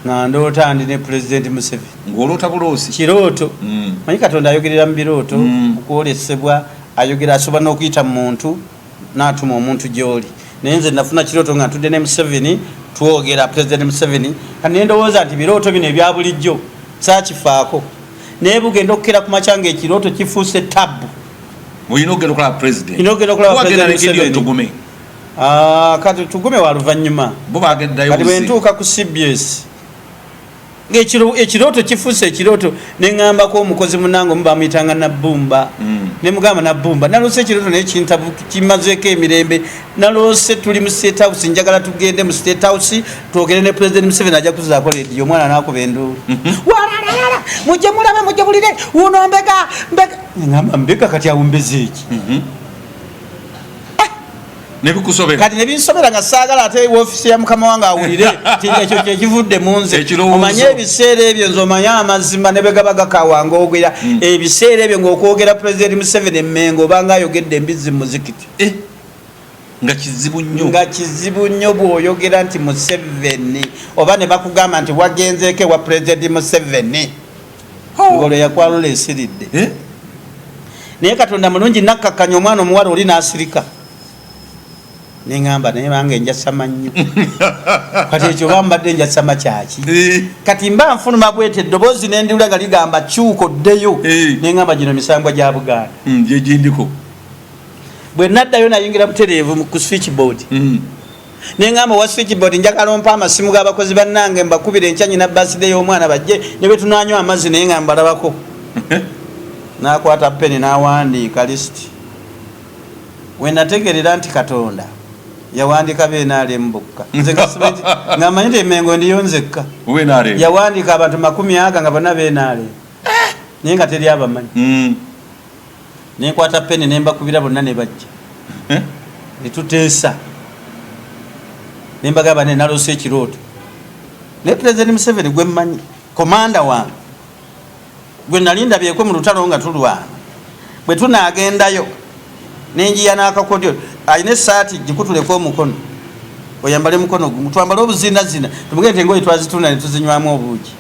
nga ndoota ndi ne Pulezidenti Museveni. Ng'oloota buloosi? Kirooto. Manyi Katonda ayogerera mu birooto, okwolesebwa ayogera, asobola n'okuyita mu muntu n'atuma omuntu gy'oli. Naye nze nafuna kirooto nga ntudde ne Museveni, twogera, Pulezidenti Museveni. Kati nendowooza nti birooto bino ebya bulijjo, saakifaako, naye bugenda okukera ku makya nga ekirooto kifuuse tabbu. Olina okugenda okulaba president. Olina okugenda okulaba Wagenda President ne Gideon Museveni. Tugume. Ah, kati Tugume wa luvannyuma. Bo bagendayo. Kati bwe ntuuka ku CBS, ekirooto kifuuse ekirooto, neŋŋambako omukozi munange omu bamuyitanga Nabbumba. Nemugamba, "Nabbumba, naloose ekirooto naye kintabu kimazeeko emirembe. Naloose tuli mu State House, njagala tugende mu State House twogere ne President Museveni, ajja kuzaako lediyo." Omwana nakuba enduulu, "Walalala, mujje mulabe, mujje bulire wuno mbega mbega." Neŋŋamba, "Mbega?" Kati awo mbeze eki? Nebikusobera. Kati nebinsobera nga saagala ate woofiisi ya mukama wange awulire ti ekyo kyekivudde mu nze. Ekirowoozo. Omanye ebiseera ebyo nze omanye amazima ne bwe gaba gakaawa ngaogera, ebiseera ebyo ng'okwogera Pulezidenti Museveni Emmengo obanga ayogedde embizzi mu muzikiti. Eh, nga kizibu nnyo. Nga kizibu nnyo bw'oyogera nti Museveni, oba ne bakugamba nti wagenzeeko ewa Pulezidenti Museveni, ng'olwo yakwalula esiridde. Eh? Naye Katonda mulungi, nakkakkanya omwana omuwala oli n'asirika. Neŋamba naye bange njasama nnyo kati ekyo oba mbadde njasama kyaki? Kati mba nfunuma bwete eddoboozi nendiwula nga ligamba kyuka oddeyo. Neŋamba gino misambwa gya Buganda. Gyegindiko. Bwe naddayo nayingira butereevu ku switchboard. Neŋamba owa switchboard, njagala ompa amasimu g'abakozi bannange mbakubira enkya, nyina birthday y'omwana, bajje ne bwe tunanywa amazzi, naye nga mbalabako. Nakwata peni n'awandiika list. Wenategerera nti Katonda yawandiika ba NRM bokka, nze nga manyi nti emengo ndiyo nzekka. Yawandiika abantu makumi aga nga bonna ba NRM, naye nga teri abamanyi. Nenkwata peni nembakubira bonna ne bajja. Netuteesa, nembagamba ne naloose ekirooto, naye President Museveni gwe mmanyi, commander wange gwe nali ndabyeko mu lutalo nga tulwana, bwe tunaagendayo nenjiya n'akakodyo, alina esaati gikutuleko omukono oyambale mukono gumu, twambale obuzinazina, tumugende nti engoye twazitunda ne tuzinywamu obuugi.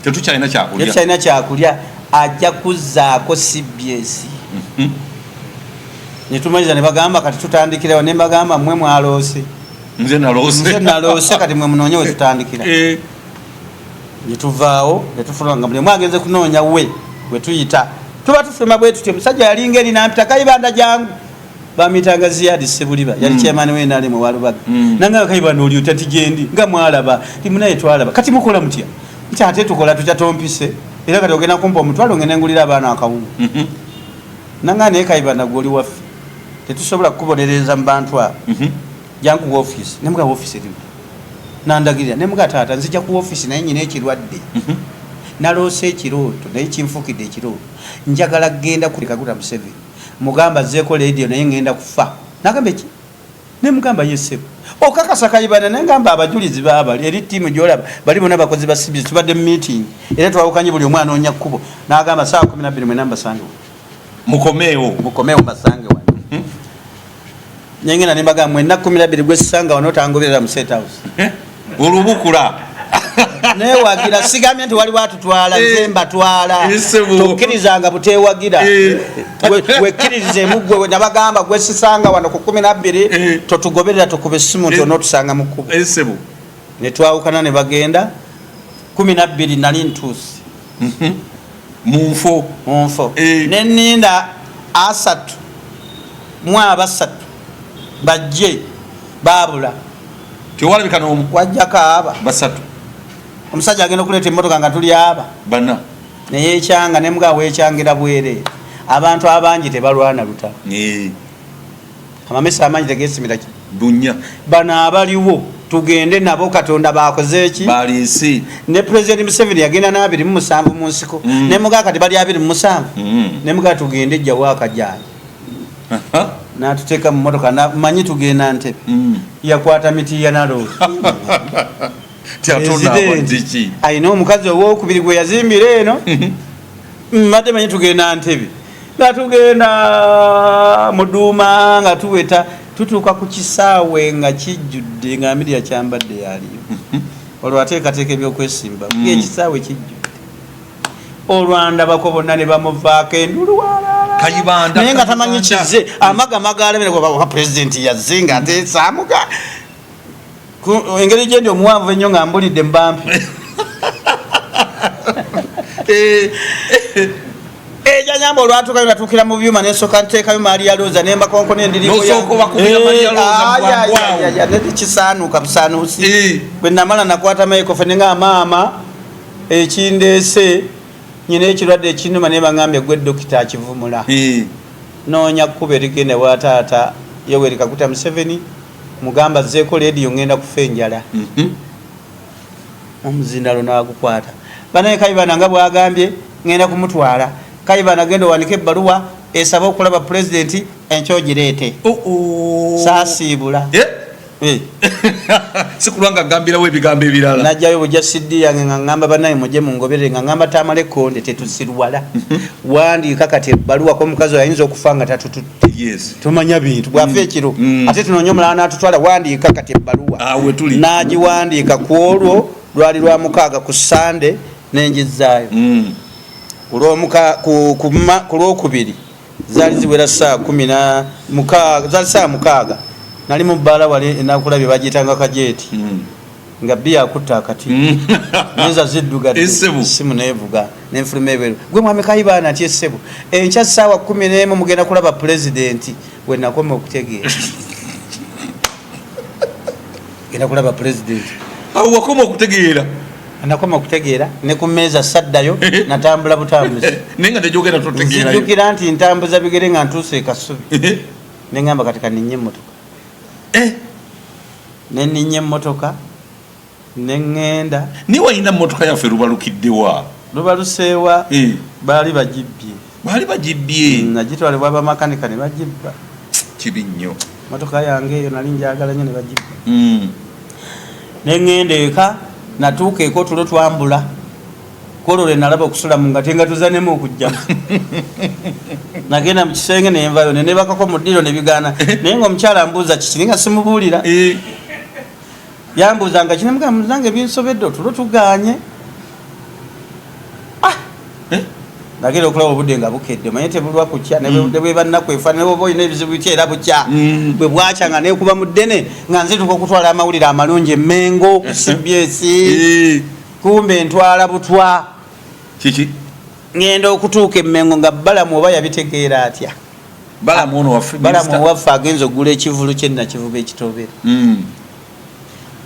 Tetukyalina kyakulya. Tetukyalina kyakulya, ajja kuzzaako CBS. Netumaliza ne bagamba kati tutandikirawo, ne mbagamba mmwe mwaloose. Nze naloose. Nze naloose, kati mwe munoonye we tutandikira. Netuvaawo netufuluma nga buli omu agenze kunoonya we wetuyita, tuba tufuluma bwe tutyo, omusajja yalinga eri nampita, "Kayibanda, jangu." Bamuyitanga Ziyadi Sebuliba, yali chairman we NRM wa Lubaga. Nanga, "Kayibanda, oli otya?" Ti gyendi nga mwalaba ti munaye twalaba, kati mukola mutya? Nti ate tukola tutya, tompise era kati ogenda kumpa omutwalo ngende ngulira abaana akawunga. Nanga, "Naye Kayibanda, gwe oli waffe, tetusobola kukubonereza mu bantu abo. Jangu ku office." Nemuga, "Office erimu?" Nandagirira. Nemuga, "Taata, nzija ku office, naye nyina ekirwadde, naloose ekirooto naye kinfukidde ekirooto, njagala kugenda ku Kaguta Museveni mugamba azzeeko leediyo, naye ngenda kufa." Nagamba, "Eki?" Nemugamba, "Yesebo." "Okakasa, Kayibanda?" Nengamba, "Abajulizi baabali eri, ttiimu gyolaba bali bonna bakozi ba CBS, tubadde mu meeting era twawukanye, buli omu anoonya kkubo." Nagamba, "Saawa 12 mwena mbasange." Mukomeewo. "Mukomeewo mbasange wano." Nengenda nembagamba, "Mwenna 12, gwesisanga wano tangoberera mu State House." Olubukula. Newagira, sigambye nti waliwo atutwala, nze mbatwala. Tokkirizanga butewagira. Wekkiririzeemu gwe. Nabagamba, "Gwesisanga wano ku 12, totugoberera, tukuba essimu nti onootusanga mu kkubo." Esebo. Netwawukana ne bagenda, 12 nali ntuuse. Munfo. Munfo. Neninda 33 bajje, babula. Tewalabika n'omu. Wajjako aba basatu. Omusajja agenda okuleeta emmotoka nga tuli aba bana. Neyekyanga, nemugaa, "Wekyangira bwereere, abantu abangi tebalwana lutalo." Amamesa amangi tegesimira ki? Bunya. Bano abaliwo tugende nabo, Katonda bakoze eki? Baleese. Ne President Museveni yagenda n'27 mu nsiko. Nemugaa, "Kati bali 27." Nemugaa, "Tugende, jjawo akajanja." Natuteeka mu motoka, manyi tugenda Ntebe. Yakwata miti yanalooli. Tyatonabadiki. Alina omukazi owokubiri gwe yazimbira eno. Mbadde manyi tugenda Ntebe, nga tugenda Muduuma, nga tuweta, tutuuka ku kisaawe nga kijjudde, nga Amelia Kyambadde yaliyo, olwo ateekateeka ebyokwesimba. Ekisaawe kijjudde, olwandabako bonna ne bamuvaako endulu. Kayibanda. Naye nga tamanyi Kayibanda. kize amaga magalemere, pulezidenti yazze nga ate saamuga. Engeri gyendi omuwanvu ennyo nga mbulidde mbampi. Ejanyamba olwatuukayo natuukira mu byuma, nensoka nteekayo maali ya Looza, nembakonkona endiringo. N'osooka obakubira Maria Looza bwangu awo. Nekisaanuuka busaanuusi. Bwe namala nakwata microphone nga, "Maama, ekindeese, nyina ekirwadde ekinuma, naye baŋambye gwe dokita akivumula. Noonya kkuba erigenda wa taata Yoweri Kaguta Museveni, mugamba azzeeko leediyo, ŋŋenda kufa enjala." Omuzindalo nagukwata, banaye Kayibanda nga bwagambye ŋŋenda kumutwala. Kayibanda, genda owanike ebbaluwa esaba okulaba pulezidenti enkyo gireete. Oh, oh. Saasiibula. Eh. Sikulwa nga gambirawo ebigambo ebirala. Najjayo bujja CD yange nga ŋŋamba, "Banaye mujje mungoberere," nga ŋŋamba, "Tamale Konde, tetusirwala, wandiika kati ebbaluwa ko omukazi oyo ayinza okufa nga tatututte. Tumanya bintu bwafa ekiro, ate tunoonye omulala n'atutwala. Wandiika kati ebbaluwa." Ah, we tuli. N'agiwandiika ku olwo lwali lwa mukaaga, ku Sande nenjizaayo. Ku lwokubiri zaali ziwera saa 16, zaali saa 6. Nali mu bbaala wali enakulabye bagiyitanga kajeeti. Nga bbiya akutta akati. Meza ziddugadde. Essebo. Simu neevuga nenfuluma ebweru. Gwe mwami Kayibaana nti essebo. Enkya ssaawa 11 mugenda kulaba pulezidenti. We nakoma okutegeera. Genda kulaba pulezidenti. Awo wakoma okutegeera. Nakoma okutegeera ne ku mmeeza saddayo natambula butambuzi. Naye nga tegyogera totegeerayo. Nzijukira nti ntambuza bigere nga ntuuse e Kasubi. Ne ŋŋamba kati kaninye emmotoka. Ne nninnya emmotoka ne ŋŋenda. Naye walina mmotoka yaffe lubalukiddewa? Lubaluseewa baali bagibbye. Baali bagibbye. Nagitwalibwa abamakanika ne bagibba. Kibi nnyo. Mmotoka yange eyo nali njagala nnyo ne bagibba. Ne ŋŋenda eka, natuuka eka otulo twambula. Kwolwo lwe nalaba okusula mu ngate nga tuzanemu okujjamu. Nagenda mu kisenge ne nvayo ne neebakako mu ddiiro ne bigaana. Naye ng'omukyala ambuuza kiki naye nga simubuulira. Yambuuza nga kino mugamba nange binsobedde otulo tugaanye. Nagenda okulaba obudde nga bukedde, omanye tebulwa kukya, ne bweba nnaku efaanana, ne bw'oba olina ebizibu bitya era bukya. Bwe bwakya nga neekuba mu ddene nga nzituka okutwala amawulire amalungi e Mmengo ku CBS. Kumbe ntwala butwa. Kiki? Ngenda okutuuka e Mmengo nga Balamu oba yabitegeera atya? Balamu ono waffe, Balamu minisita. owaffe agenze okugula ekivvulu kye Nakivubo ekitobera.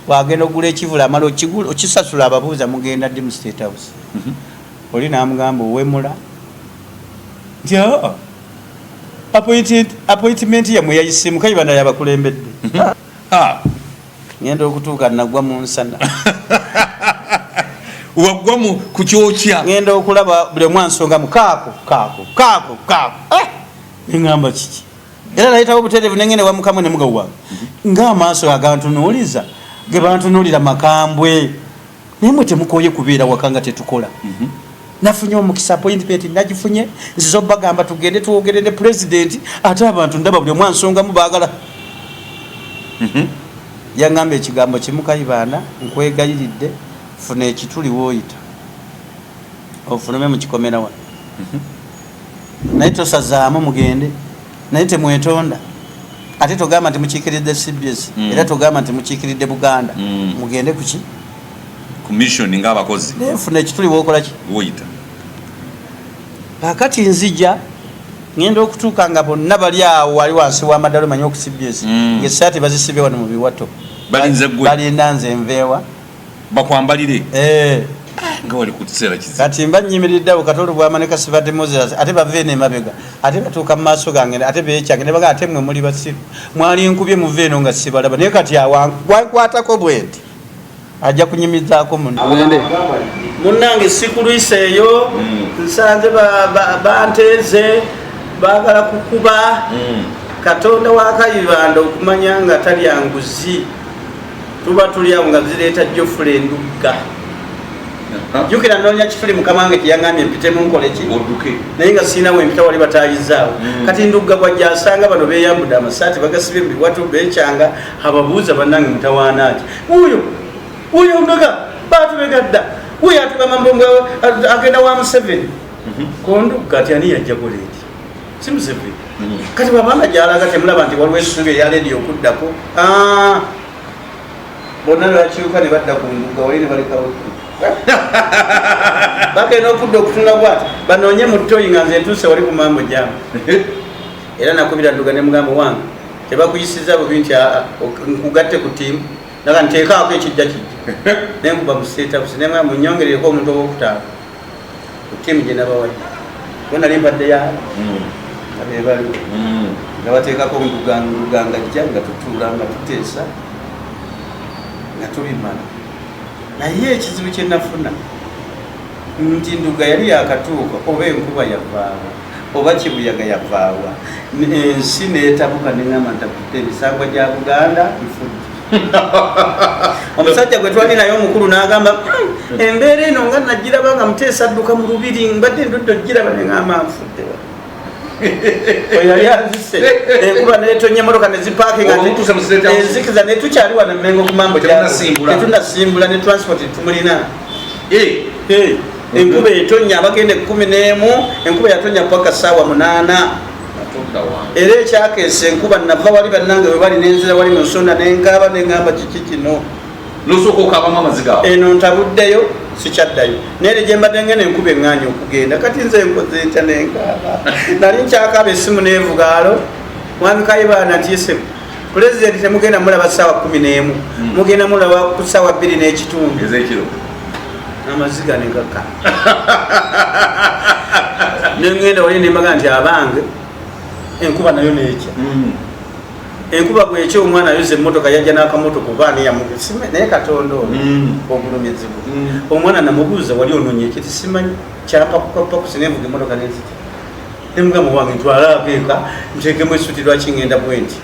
Bw'agenda okugula ekivvulu amala okisasula ababuuza mugenda ddi mu State House. Oli n'amugamba owemula nti aa appointment yammwe yayiseemu Kayibanda yabakulembedde. Ngenda okutuuka nagwa mu nsana. Wagwa mu ku kyokya. Ngenda okulaba buli omu ansonga mu kaako kaako kaako kaako. Ngamba kiki? Era nayitawo butereevu ne ngenda ewa Mukama ne mugabo wange. Ng'amaaso agantunuuliza ge bantunuulira makambwe. Naye mwe temukooye kubeera waka nga tetukola. Nafunye omukisa appointment nagifunye nzize obagamba tugende twogere ne president ate abantu ndaba buli omu ansongamu baagala. Yangamba ekigambo kimu Kayibanda nkwegayiridde funa ekituli w'oyita ofulume mu kikomera wano. Naye tosazaamu mugende naye temwetonda ate togamba nti mukiikiridde CBS era togamba nti mukiikiridde Buganda. Mugende kuki? Ku mission ng'abakozi. Naye funa ekituli w'okola ki? W'oyita. Kaakati nzija ngenda okutuuka nga bonna bali awo wali wansi w'amaddaala omanyi oku CBS ng'essaati bazisibye wano mu biwato. Balinze ggwe. Balinda nze nveewa. Bakwambalire. Nga wali ku kiseera kizibu. Kati mba nnyimiridde awo Kato Lubwama ne Kasibante Moses ate bava eno emabega ate batuuka mu maaso gange ate beekyange ne bagamba ate mmwe muli basiru mwali nkubye muve eno nga sibalaba naye kati awo wankwatako bwe nti ajja kunyumizaako muno. Munnange sikulwiseeyo, nsanze banteeze baagala kukuba. Katonda wa Kayibanda okumanya nga talya nguzi tuba tuli awo nga zireeta Geoffrey Ndugga. Jjukira nnoonya kituli mukama wange kye yaŋŋambye mpitemu nkole ki? Odduke. Naye nga sirina we mpita wali batayizaawo. Kati Ndugga bw'ajja asanga bano beeyambudde amasaati bagasibye mu biwato beekyanga ababuuza bannange mutawaana ki? Wuuyo, wuuyo Ndugga baatubega dda. Wuuyo atugamba mbu mbu agenda wa Museveni. Ko Ndugga ati ani yajja ku leediyo? Si Museveni. Kati bw'abanga gy'alaga temulaba nti waliwo essuubi erya leediyo okuddako. Bonna ne bakyuka ne badda ku Ndugga wali ne balekawo. Bagenda okudda okutunula bw'ati banoonye mu ttoyi nga nze ntuuse wali ku mambo jaamu. Era nakubira Ndugga ne mugamba wange tebakuyisizza bubi nti nkugatte ku ttiimu. Naga nteekaako ekijja kijja. Ne nkuba mu State House ne mugamba munnyongerereko omuntu ow'okutaano ku ttiimu gye nabawadde. Kuba nali mbadde ya nga be baliwo. Nga bateekako Ndugga, Ndugga ng'ajja nga tutuula nga tuteesa nga tubimala. Naye ekizibu kye nafuna nti Ndugga yali yakatuuka oba enkuba yavaawa oba kibuyaga yavaawa ensi n'etabuka ne ŋŋamba ntabudde emisambwa gya Buganda nfudde. Omusajja gwe twali naye omukulu n'agamba, embeera eno nga nagiraba nga Muteesa adduka mu lubiri mbadde ndudde ogiraba ne ŋŋamba nfudde. Oyo yali anzise enkuba n'etonnya emmotoka ne zipaakinga Olwo mutuuse mu State House. enzikiza ne tukyali wano e Mmengo ku mambo Temunnasimbula. Tetunnasimbula ne transport tumulina. Enkuba etonnya abagenda 11, enkuba yatonnya paka ssaawa 8. Era ekyakeesa enkuba nava wali bannange bwe bali nenzira wali mu nsonda nenkaaba nengamba kiki kino. Nosooka okabamu amaziga ago. Eno ntabuddeyo sikyaddayo, naye gye mbadde ngenda enkuba eŋŋaanya okugenda. Kati nze nkoze ntya? Nenkaaba, nali nkyakaaba essimu neevuga, "Alo, mwami Kayibanda?" Nti, "Yesebo." "Pulezidenti temugenda mulaba ssaawa 11, mugenda mulaba ku ssaawa 2:30." Ezekiro. Amaziga negaka, nengenda wali nembaga nti abange, enkuba nayo nekya. Enkuba bwekya, omwana ayoza emmotoka yajja n'akamotoka oba ani naye Katonda ono ogulumizibwa. Omwana namubuuza, "Wali ononya ekiti?" "Simanyi." Kyampakukapakusi, nenvuga emmotoka nenzita nemugamba wange ntwalaako eka nteekemu esuti, lwaki ngenda bwenti?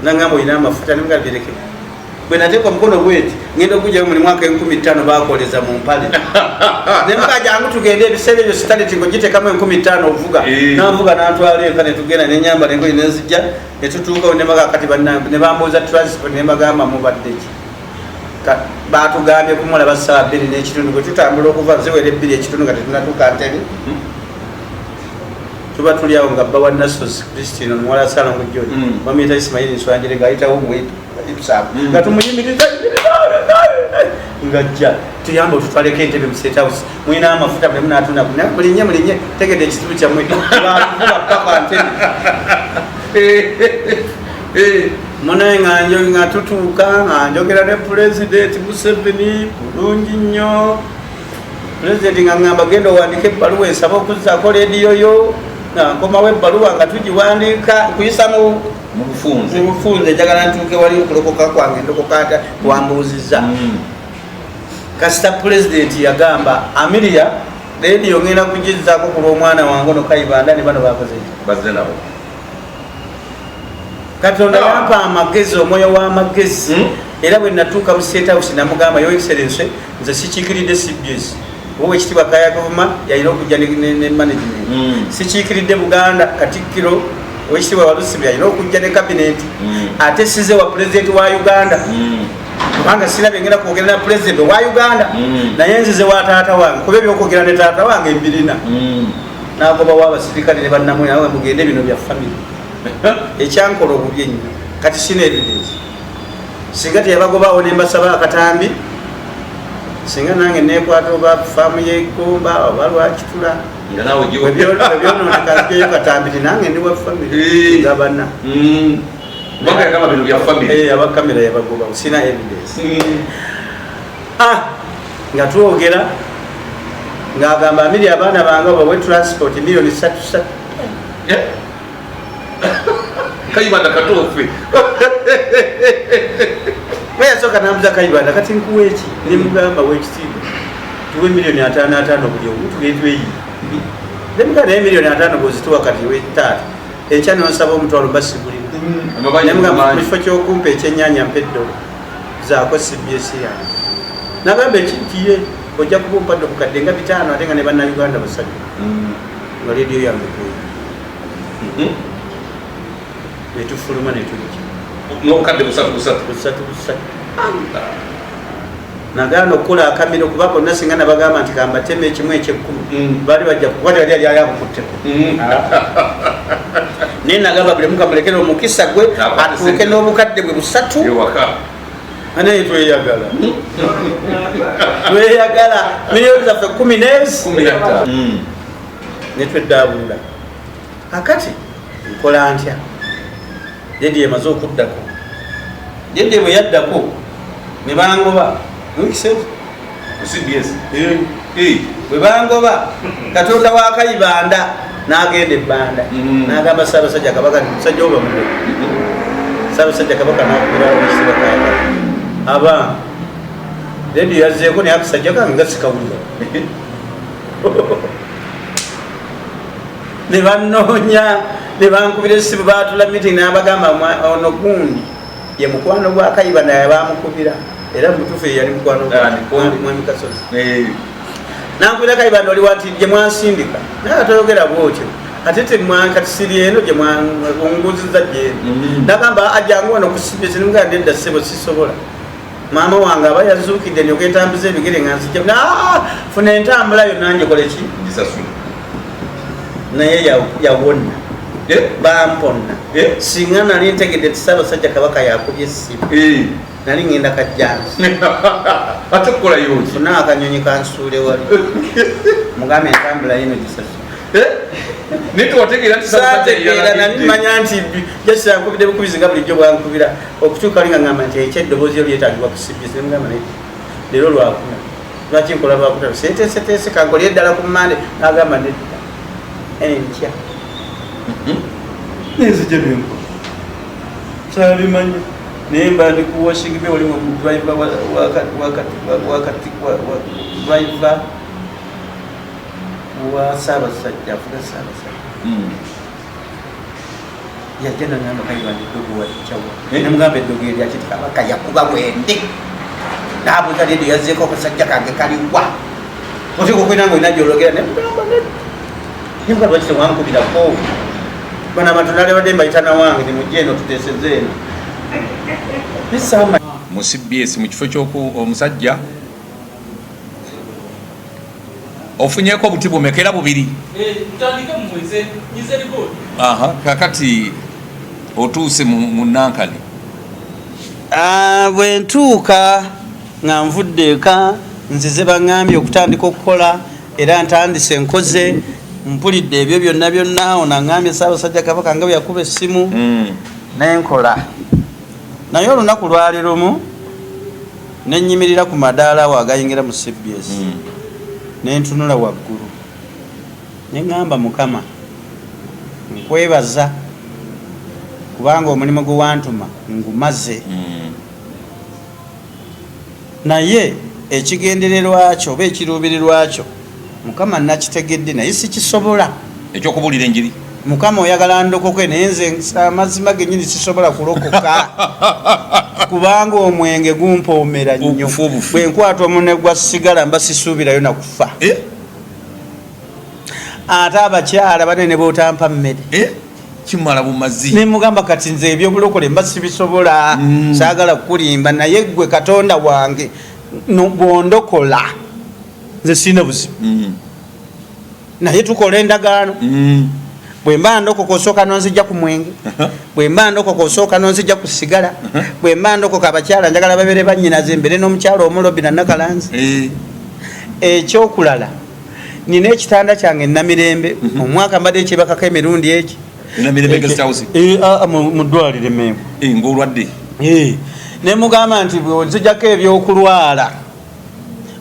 Nangamba, "Olina amafuta?" Nemugamba, "Bireke." Bwe nateeka omukono bweti ngenda okugjayo muli mwaka 5000 bakoleza mu mpale. Nemuga, "Jangu tugende." Ebiseera ebyo sitaleti ngaogiteekamu 5000 ovuga. Nanvuga nantwala eka netugenda nenyambala engoye nenzijja netutuukawo nemaga kati bannange ne bambuuza transport nemagamba, "Mubadde ki?" Batugambye kumulaba ssaawa 2:30. Bwe tutambula okuva ziwera 2:15 nga tetunatuuka Ntebe, tuba tuli awo nga bba wa Nasos Christine omuwala Salongo John, bamuyita Ismaili Nswanjire, ngaayitawo Ipsam, nga tumuyimiriza ngajja, "Tuyambe otutwaleko entebe mu State House, mulina amafuta?" Buli munatunda mulinye mulinye, tegedde ekizibu kyammwe. Batuvuga paka Ntebe. Munaye nga tutuuka nga njogera ne Pulezidenti Museveni bulungi nnyo. Pulezidenti nga ngamba, "Genda owandike ebbaluwa ensaba okuzzaako leediyo yo." Nga nkomawo ebbaluwa nga tugiwandiika nkuyisa mu Mu bufunze. Mu bufunze, njagala ntuuke wali okulokoka kwange ndokoka ata wambuuzizza. Kasita pulezidenti yagamba, "Amiria, leediyo ngenda kugizzaako ku lw'omwana wange ono Kayibanda ne bano bakoze ki?" Bazze nabo. Katonda yampa amagezi, omwoyo w'amagezi. Era bwe natuuka mu State House namugamba, "Your Excellency, nze sikiikiridde CBS, oba owekitiibwa Kaya Gavuma yalina okujja ne management. Sikiikiridde Buganda, Katikkiro owekitiibwa Walusimbi yalina okujja ne kabineti. Ate size wa pulezidenti wa Uganda, kubanga sirabye ngenda kwogera na pulezidenti owa Uganda. Naye nzize wa taata wange, kuba ebyokwogera ne taata wange mbirina." Nagobawo abasirikale ne bannamwe, nawe mugende, bino bya family. Ekyankola obubi ennyo, kati sina evidence, singa teyabagobawo nembasaba akatambi, singa nange nekwata oba faamu yegomba oba lwakitula. Nga naawe Ebyononeka katambi ti nange ndi wa family nga bana. Kubanga yagamba bino bya family. Abakamera yabagobawo, sina evidence. Ah, nga twogera ng'agamba, "Amiri, abaana bange bawe transport miliyoni satu satu." Kayibanda katuufu. Yasooka nambuza, "Kayibanda, kati nkuwa eki?" Nemugamba, "Wekitiibwa, tuwe miliyoni 50 50 buli omu tugende tweyiye." Nemugamba, "Naye miliyoni 50 bwozituwa kati taata, enkya nonsaba omutwalo mba sigulina." Nemugamba, "Mu kifo ky'okumpa ekyennyanja mpa eddobo zaako CBS yange." Nagamba ekintiye, "Ojja kuba ompadde obukadde nga 500 ate nga ne Bannayuganda basatu nga rediyo yange kweyi." Netufuluma netujja. N'obukadde busatu busatu. Busatu busatu. Nagaana okukola akamiro kuba bonna singa nabagamba nti kambateme ekimu ekyekkumi, baali bajja kuba yali yali abukutteko. Naye nagamba, "Buli mukamulekere omukisa gwe Akwate atuuke sente. n'obukadde bwe busatu." Ewaka. Naye tweyagala, tweyagala miliyoni zaffe kumi nezi 15. Netweddaabulula. Akati nkola ntya? Lediyo emaze okuddako, lediyo bwe yaddako ne bangoba mukisezi. Ku CBS. Bwe bangoba, Katonda wa Kayibanda n'agenda ebbanda, n'agamba Ssaabasajja Kabaka nti musajja wo bamugoba. Ssaabasajja Kabaka n'akubirawo ekisiba kayaka aba lediyo yazzeeko, naye akasajja kange nga sikawulira. Ne banoonya ne bankubira essimu, batula meeting, nabagamba, "Ono gundi ye mukwano gwa Kayiba." Naye bamukubira era mutuufu ye yali mukwano Ah, Nkonde. Mwami Kasozi nankubira, "Kayibanda, oli wati gye mwansindika?" Naye atoyogera bwotyo ate temwankati siri eno gye mwanguziza gyeno. Nagamba, "Ajangu wano ku CBS." Nimugamba, "Nedda ssebo, sisobola. Maama wange aba yazuukidde nyoka entambuza ebigere nga nzija. Funa entambula yonna njikole ki?" Gisasula. Naye yawona. Bamponna. Singa nali ntegedde ti Ssaabasajja Kabaka yakubye essimu, nali ngenda Kajjansi. Ate kukolayo ki? Funa akanyonyi kansuule wali, mugambe entambula yino gisasula. Naye tewategeera nti Ssaabasajja Saategeera. yalagidde. Nali manya nti jasi ankubidde bukubizi nga bulijjo bwankubira. Okutuuka ali nga ngamba nti ekyeddoboozi lyo lyetaagibwa ku CBS, nemugamba naye leero Lwakuna, lwaki nkola Lwakutano? Seeteeseteese, kankolere eddala ku Mande. Nagamba nedda, enkya nenzija nenkola. Saabimanya, naye mba ndi ku washing bay, wali driver driver wa Ssaabasajja, afuga Ssaabasajja. Yajja nagamba, "Kayibanda, eddogo walijjawa?" Nemugamba, "Eddogo eryakiti Kabaka yakuba bwende." Nabuuza, "Leediyo yazzeeko akasajja kange kaliwa?" Oteeka okwina nga olina gyologera. Nemugamba nedda. Nemugamba, "Lwaki tewankubirako? Bano abantu nalebadde mbayita nawange, nimujja eno tuteeseze eno." Nesama. Mu CBS, mu kifo kyoku omusajja ofunyeko obuti bumeka? Era bubiri. Mutandike mumweze nyize ripoti. Aha, kakati otuuse mu nankani. Ah, bwe ntuuka nga nvudde eka, nzize baŋŋambye okutandika okukola, era ntandise nkoze, mpulidde ebyo byonna byonna. Ono aŋŋambye Ssaabasajja Kabaka nga bwe yakuba essimu, nenkola. Naye olunaku lwali lumu nenyimirira ku madaala awo agayingira mu CBS, nentunula waggulu, neŋŋamba, "Mukama, nkwebaza kubanga omulimu gwe wantuma ngumaze, naye ekigendererwa kyo oba ekiruubirirwa kyo, Mukama, nakitegedde, naye sikisobola." Ekyokubuulira enjiri. "Mukama, oyagala ndokoke, naye nze amazima genyini sisobola kulokoka kubanga omwenge gumpoomera nnyo." Okufa obufi. Bwe nkwata omunwe gwa sigala mba sisuubirayo nakufa. Ate abakyala banene bootampa mmere. Kimala bumazi. Nemugamba, "Kati nze ebyobulokole mba sibisobola. Saagala kukulimba, naye gwe Katonda wange, bwondokola nze sirina buzibu, naye tukola endagaano. Bwe mba ndokoka, osooka nonzijja ku mwenge. Bwe mba ndokoka, osooka nonzijja ku sigala. Bwe mba ndokoka, abakyala njagala babeere bannyinaze, mbere n'omukyala omulobi nanakalanzi. Ekyokulala, nina ekitanda kyange Namirembe, omwaka mbadde nkyebakako emirundi egi." Namirembe Guest House? Eh, ah, mu ddwaliro emengo. Ng'olwadde. Nemugamba nti bwonzijjako ebyokulwala,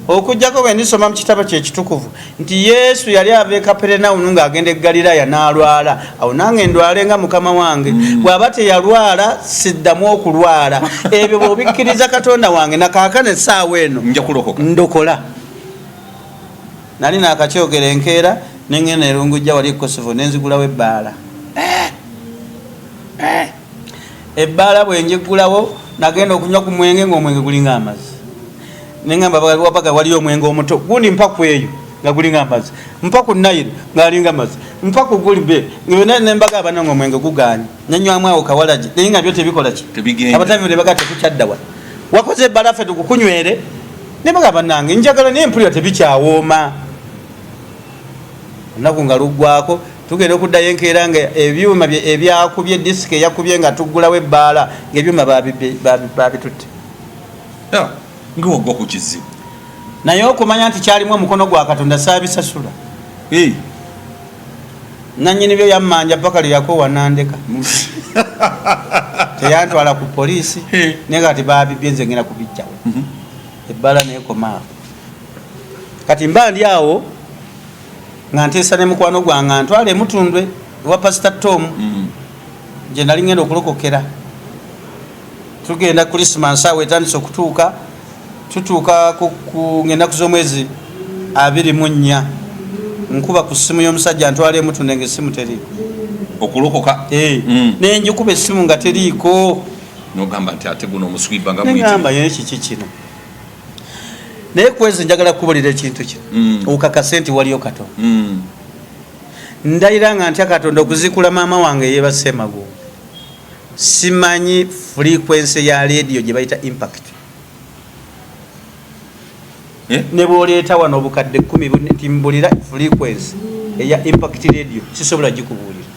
okugjako bwe ndisoma mu kitabo kyekitukuvu nti Yesu yali ava e Kaperenawunu ng'agenda e Galiraya n'alwala, awo nange ndwale nga Mukama wange. Bw'aba teyalwala, siddamu okulwala. Ebyo bw'obikkiriza, Katonda wange, nakaakano essaawa eno Nja kulokoka. ndokola." Nali nakakyogera, enkeera nengenda Erungujja wali e Kosovo, nenzigulawo ebbaala. Ebbaala bwe njigulawo, nagenda okunywa ku mwenge ngaomwenge gulinga amazzi. Nengamba, "Wabaga waliyo omwenge omuto gundi, mpa ku eyo," nga gulinga amazzi. Mpa ku Nile, ngaalinga amazzi. Mpa ku gulibe byonna. Nembaga abana nga omwenge guganye, nenywamu awo kawalagi, naye nga byo tebikola ki? Tebigenda. Abatavi ne baga, "Tekukyaddawa, wakoze ebbala, ffe tukukunywere." Nembaga, "Bannange, njagala, naye mpulira tebikyawooma." Olunaku nga luggwako, tugenda okuddayo enkeera nga ebyuma ebyakubye disiki eyakubye nga tuggulawo ebbaala, ngaebyuma babitutte. Ah, nga wagwa ku kizibu. Naye okumanya nti kyalimu omukono gwa Katonda, saabisasula. Nanyini byo yammanja paka lyeyakowa nandeka, teyantwala ku poliisi. Naye nga kati babibye, nze ngenda kubijjawo. Ebbala nekomaawo. Kati mba ndi awo nga nteesa ne mukwano gwange antwala Emutundwe ewa Pasita Tom, gye nali ngenda okulokokera. Tugenda, Krisimansi awo etandise okutuuka, tutuuka ng'ennaku z'omwezi 24, nkuba ku ssimu y'omusajja ntwala Emutundwe nga essimu teriiko. Okulokoka. Nenjikuba essimu nga teriiko. Nogamba nti ate guno omuswiba nga Neŋamba, "Ye kiki kino?" Naye kwezi njagala kukubulira ekintu kino, okakase nti waliyo Katonda. Ndayira nga ntya Katonda, okuzikula maama wange yeebase emagombe, simanyi frequency ya leediyo gye bayita Impact. Ne bwoleeta wano obukadde 10 nti mbulira frequency eya Impact Radio, sisobola gikubuulira.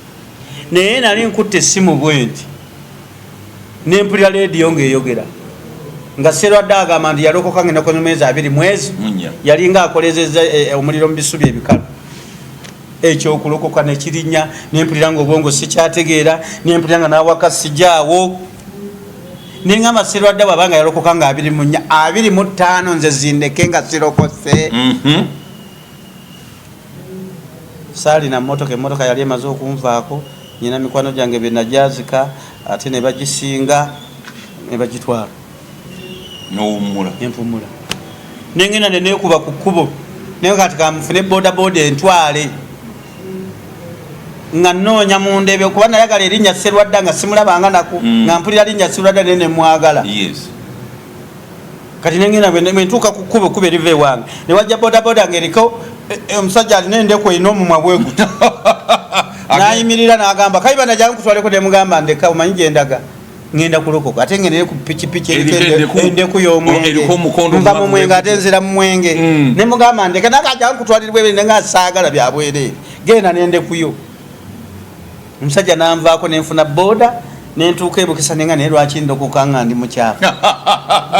Naye nali nkutte essimu bwe nti nempulira leediyo ng'eyogera nga Serwadde agamba nti yalokoka nga ennaku mwezi abiri mwezi yalinga akolezeza eh, eh, omuliro mu bisubi ebikalu. Ekyokulokoka nekirinya, nempulira nga obwongo sikyategeera, nempulira nga nawaka sijaawo, nengamba Serwadde bwabanga yalokoka nga 24, 25 nze zindeke nga sirokose. Saalina mmotoka, emmotoka yali emaze okunvaako, nyina mikwano gyange byenajazika ate ne bagisinga ne bagitwala. Nowummula. Nempumula, nengenda nenekuba ku kkubo, naye kati kamufune bodaboda entwale nga nnoonya mu ndebe, kuba nayagala erinnya Serwadda nga simulabanga naku. Nga mpulira linnya Serwadda naye nemwagala. Kati nengenda bwentuuka ku kkubo, kkubo eriva ewange, newajja bodaboda ngaeriko eh, eh, omusajja alina endeku erina omumwa bweguti nayimirira nagamba, "Kayibanda, jangu kutwaleko." Nemugamba, "Ndeka, omanyi gyendaga? Ngenda kulokoka, ate ngendere ku pikipiki eriko endeku y'omwenge, nva mu mwenge ate nzira mu mwenge." Nemugamba, "Ndeka." Naga, "Jangu kutwalira bwereere." Nenga, "Saagala bya bwereere, genda nendekuyo." Omusajja nanvaako, nenfuna boda nentuuka ebukisa. Nenga, "Naye lwaki ndokoka nga ndi mukyafu?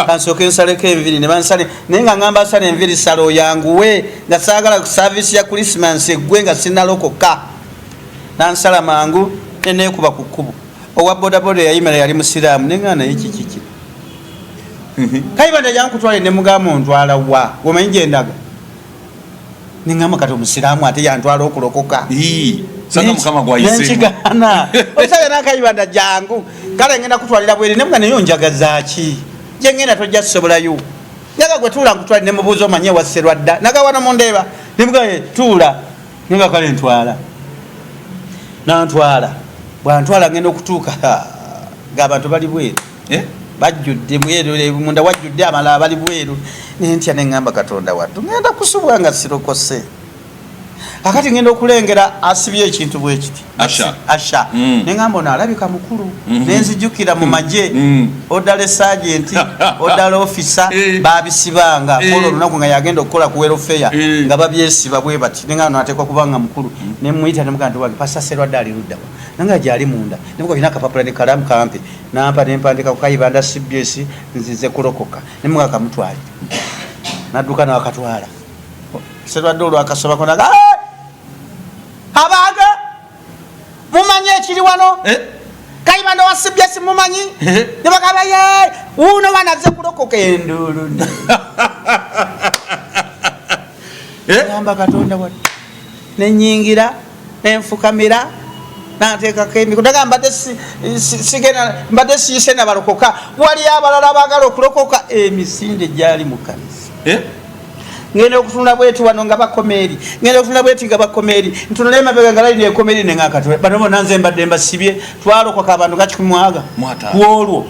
Kansooke nsaleko enviri." Ne bansale, naye nga ngamba, "Sala enviri, sala oyanguwe," nga saagala ku service ya Christmas eggwe nga sinalokoka. Nansala mangu, neneekuba ku kkubo. Owa bodaboda yayimira, yali musiraamu. Nenga, "Naye kikiki Kayibanda, jankutwale." Nemugamba, "Ontwala wa? Omanyi gyendaga?" Neŋamba, "Kati omusiraamu ate yantwala okulokoka?" Nenkigaana. Omusajja nakayibanda, "Jangu kale, ngenda kutwalira bweri." Nemuga, "Naye onjagazaki? Gyengenda tojja kusobolayo. Njaga gwe, tuula nkutwale." Nemubuuza, "Omanye ewa Serwadda?" Naga, "Wano mundeeba." Nemuga, "Tuula." Nenga, "Kale ntwala." Nantwala. Bwantwala, ngenda okutuuka ngaabantu bali bweru. Eh? Bajjudde bweru, eh, munda wajjudde, amalala bali bweru. Nentya, neŋŋamba, "Katonda wattu, ngenda kusubwa nga sirokose." Kakati ngenda okulengera asibye ekintu bwe kiti. Usher. Usher. Neŋŋamba, "Ono alabika mukulu." Nenzijukira mu magye, orderly sergeant, orderly officer, babisibanga. Olwo olunaku nga yagenda okukola ku welfare, nga babyesiba bwe bati. Neŋŋamba, "Ono ateekwa kuba nga mukulu." Nemuyita, nemugaa nti, "Wange Pastor Serwadde ali luddawa?" Nanga, "Gyali munda." Nemuga, "Olina akapapula ne kalamu? Kampe." Nampa, nempandika ku Kayibanda CBS, nzize kulokoka. Nemuga, "Kamutwale." Nadduka nawakatwala. Serwadde olwakasomako naga, "Abange, mumanyi ekiri wano?" Eh? "Kayibanda wa CBS mumanyi?" Nebagamba, "Ye wuuno wanaze kulokoka." Enduulu. Eh? Gamba, "Katonda wadde." Nenyingira, nenfukamira, nateekako emikono. Naga, "Mbadde sigenda, mbadde siyise nabalokoka, wali abalala abaagala okulokoka." Emisinde gyali mu kanisa. Eh? Ngenda okutunula bweti wano nga bakoma eri, ngenda okutunula bweti nga bakoma eri, ntunula emabega nga layini ekoma eri. Nengakatula, bano bonna nze mbadde mbasibye. Twalokoka abantu nga 150. 50. Ku olwo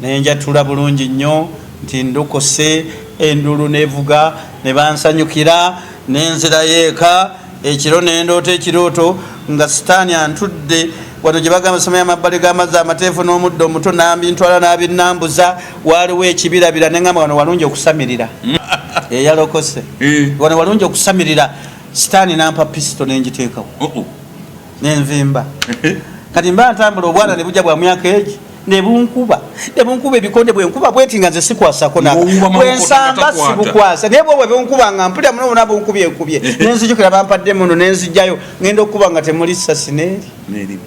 nenjatula bulungi nnyo nti ndokose. Endulu nevuga, ne bansanyukira, nenzirayo eka. Ekiro nendoota ekirooto nga Sitaani antudde wano gye bagamba soma y'amabbali g'amazzi amateefu n'omuddo omuto, nambintwala n'abinambuza. Waaliwo ekibirabira. Neŋamba, "Wano walungi okusamirira eyalokose." Wano walungi okusamirira. Sitaani nampa pisito, nengiteekawo. Oh, oh. Nenvimba. Kati mba ntambula, obwana ne bujja bwa myaka egi, nebunkuba, nebunkuba ebikonde. Bwenkuba bweti nga nze sikwasako. Ng'owuba maboko. Bwensamba Takwata. sibukwasa, naye bwe bwenkuba nga mpulira muno buna bunkubye nkubye. Nenzijukira bampadde muno, nenzijjayo, ngenda okukuba nga temuli sasi neeri. Nerimu.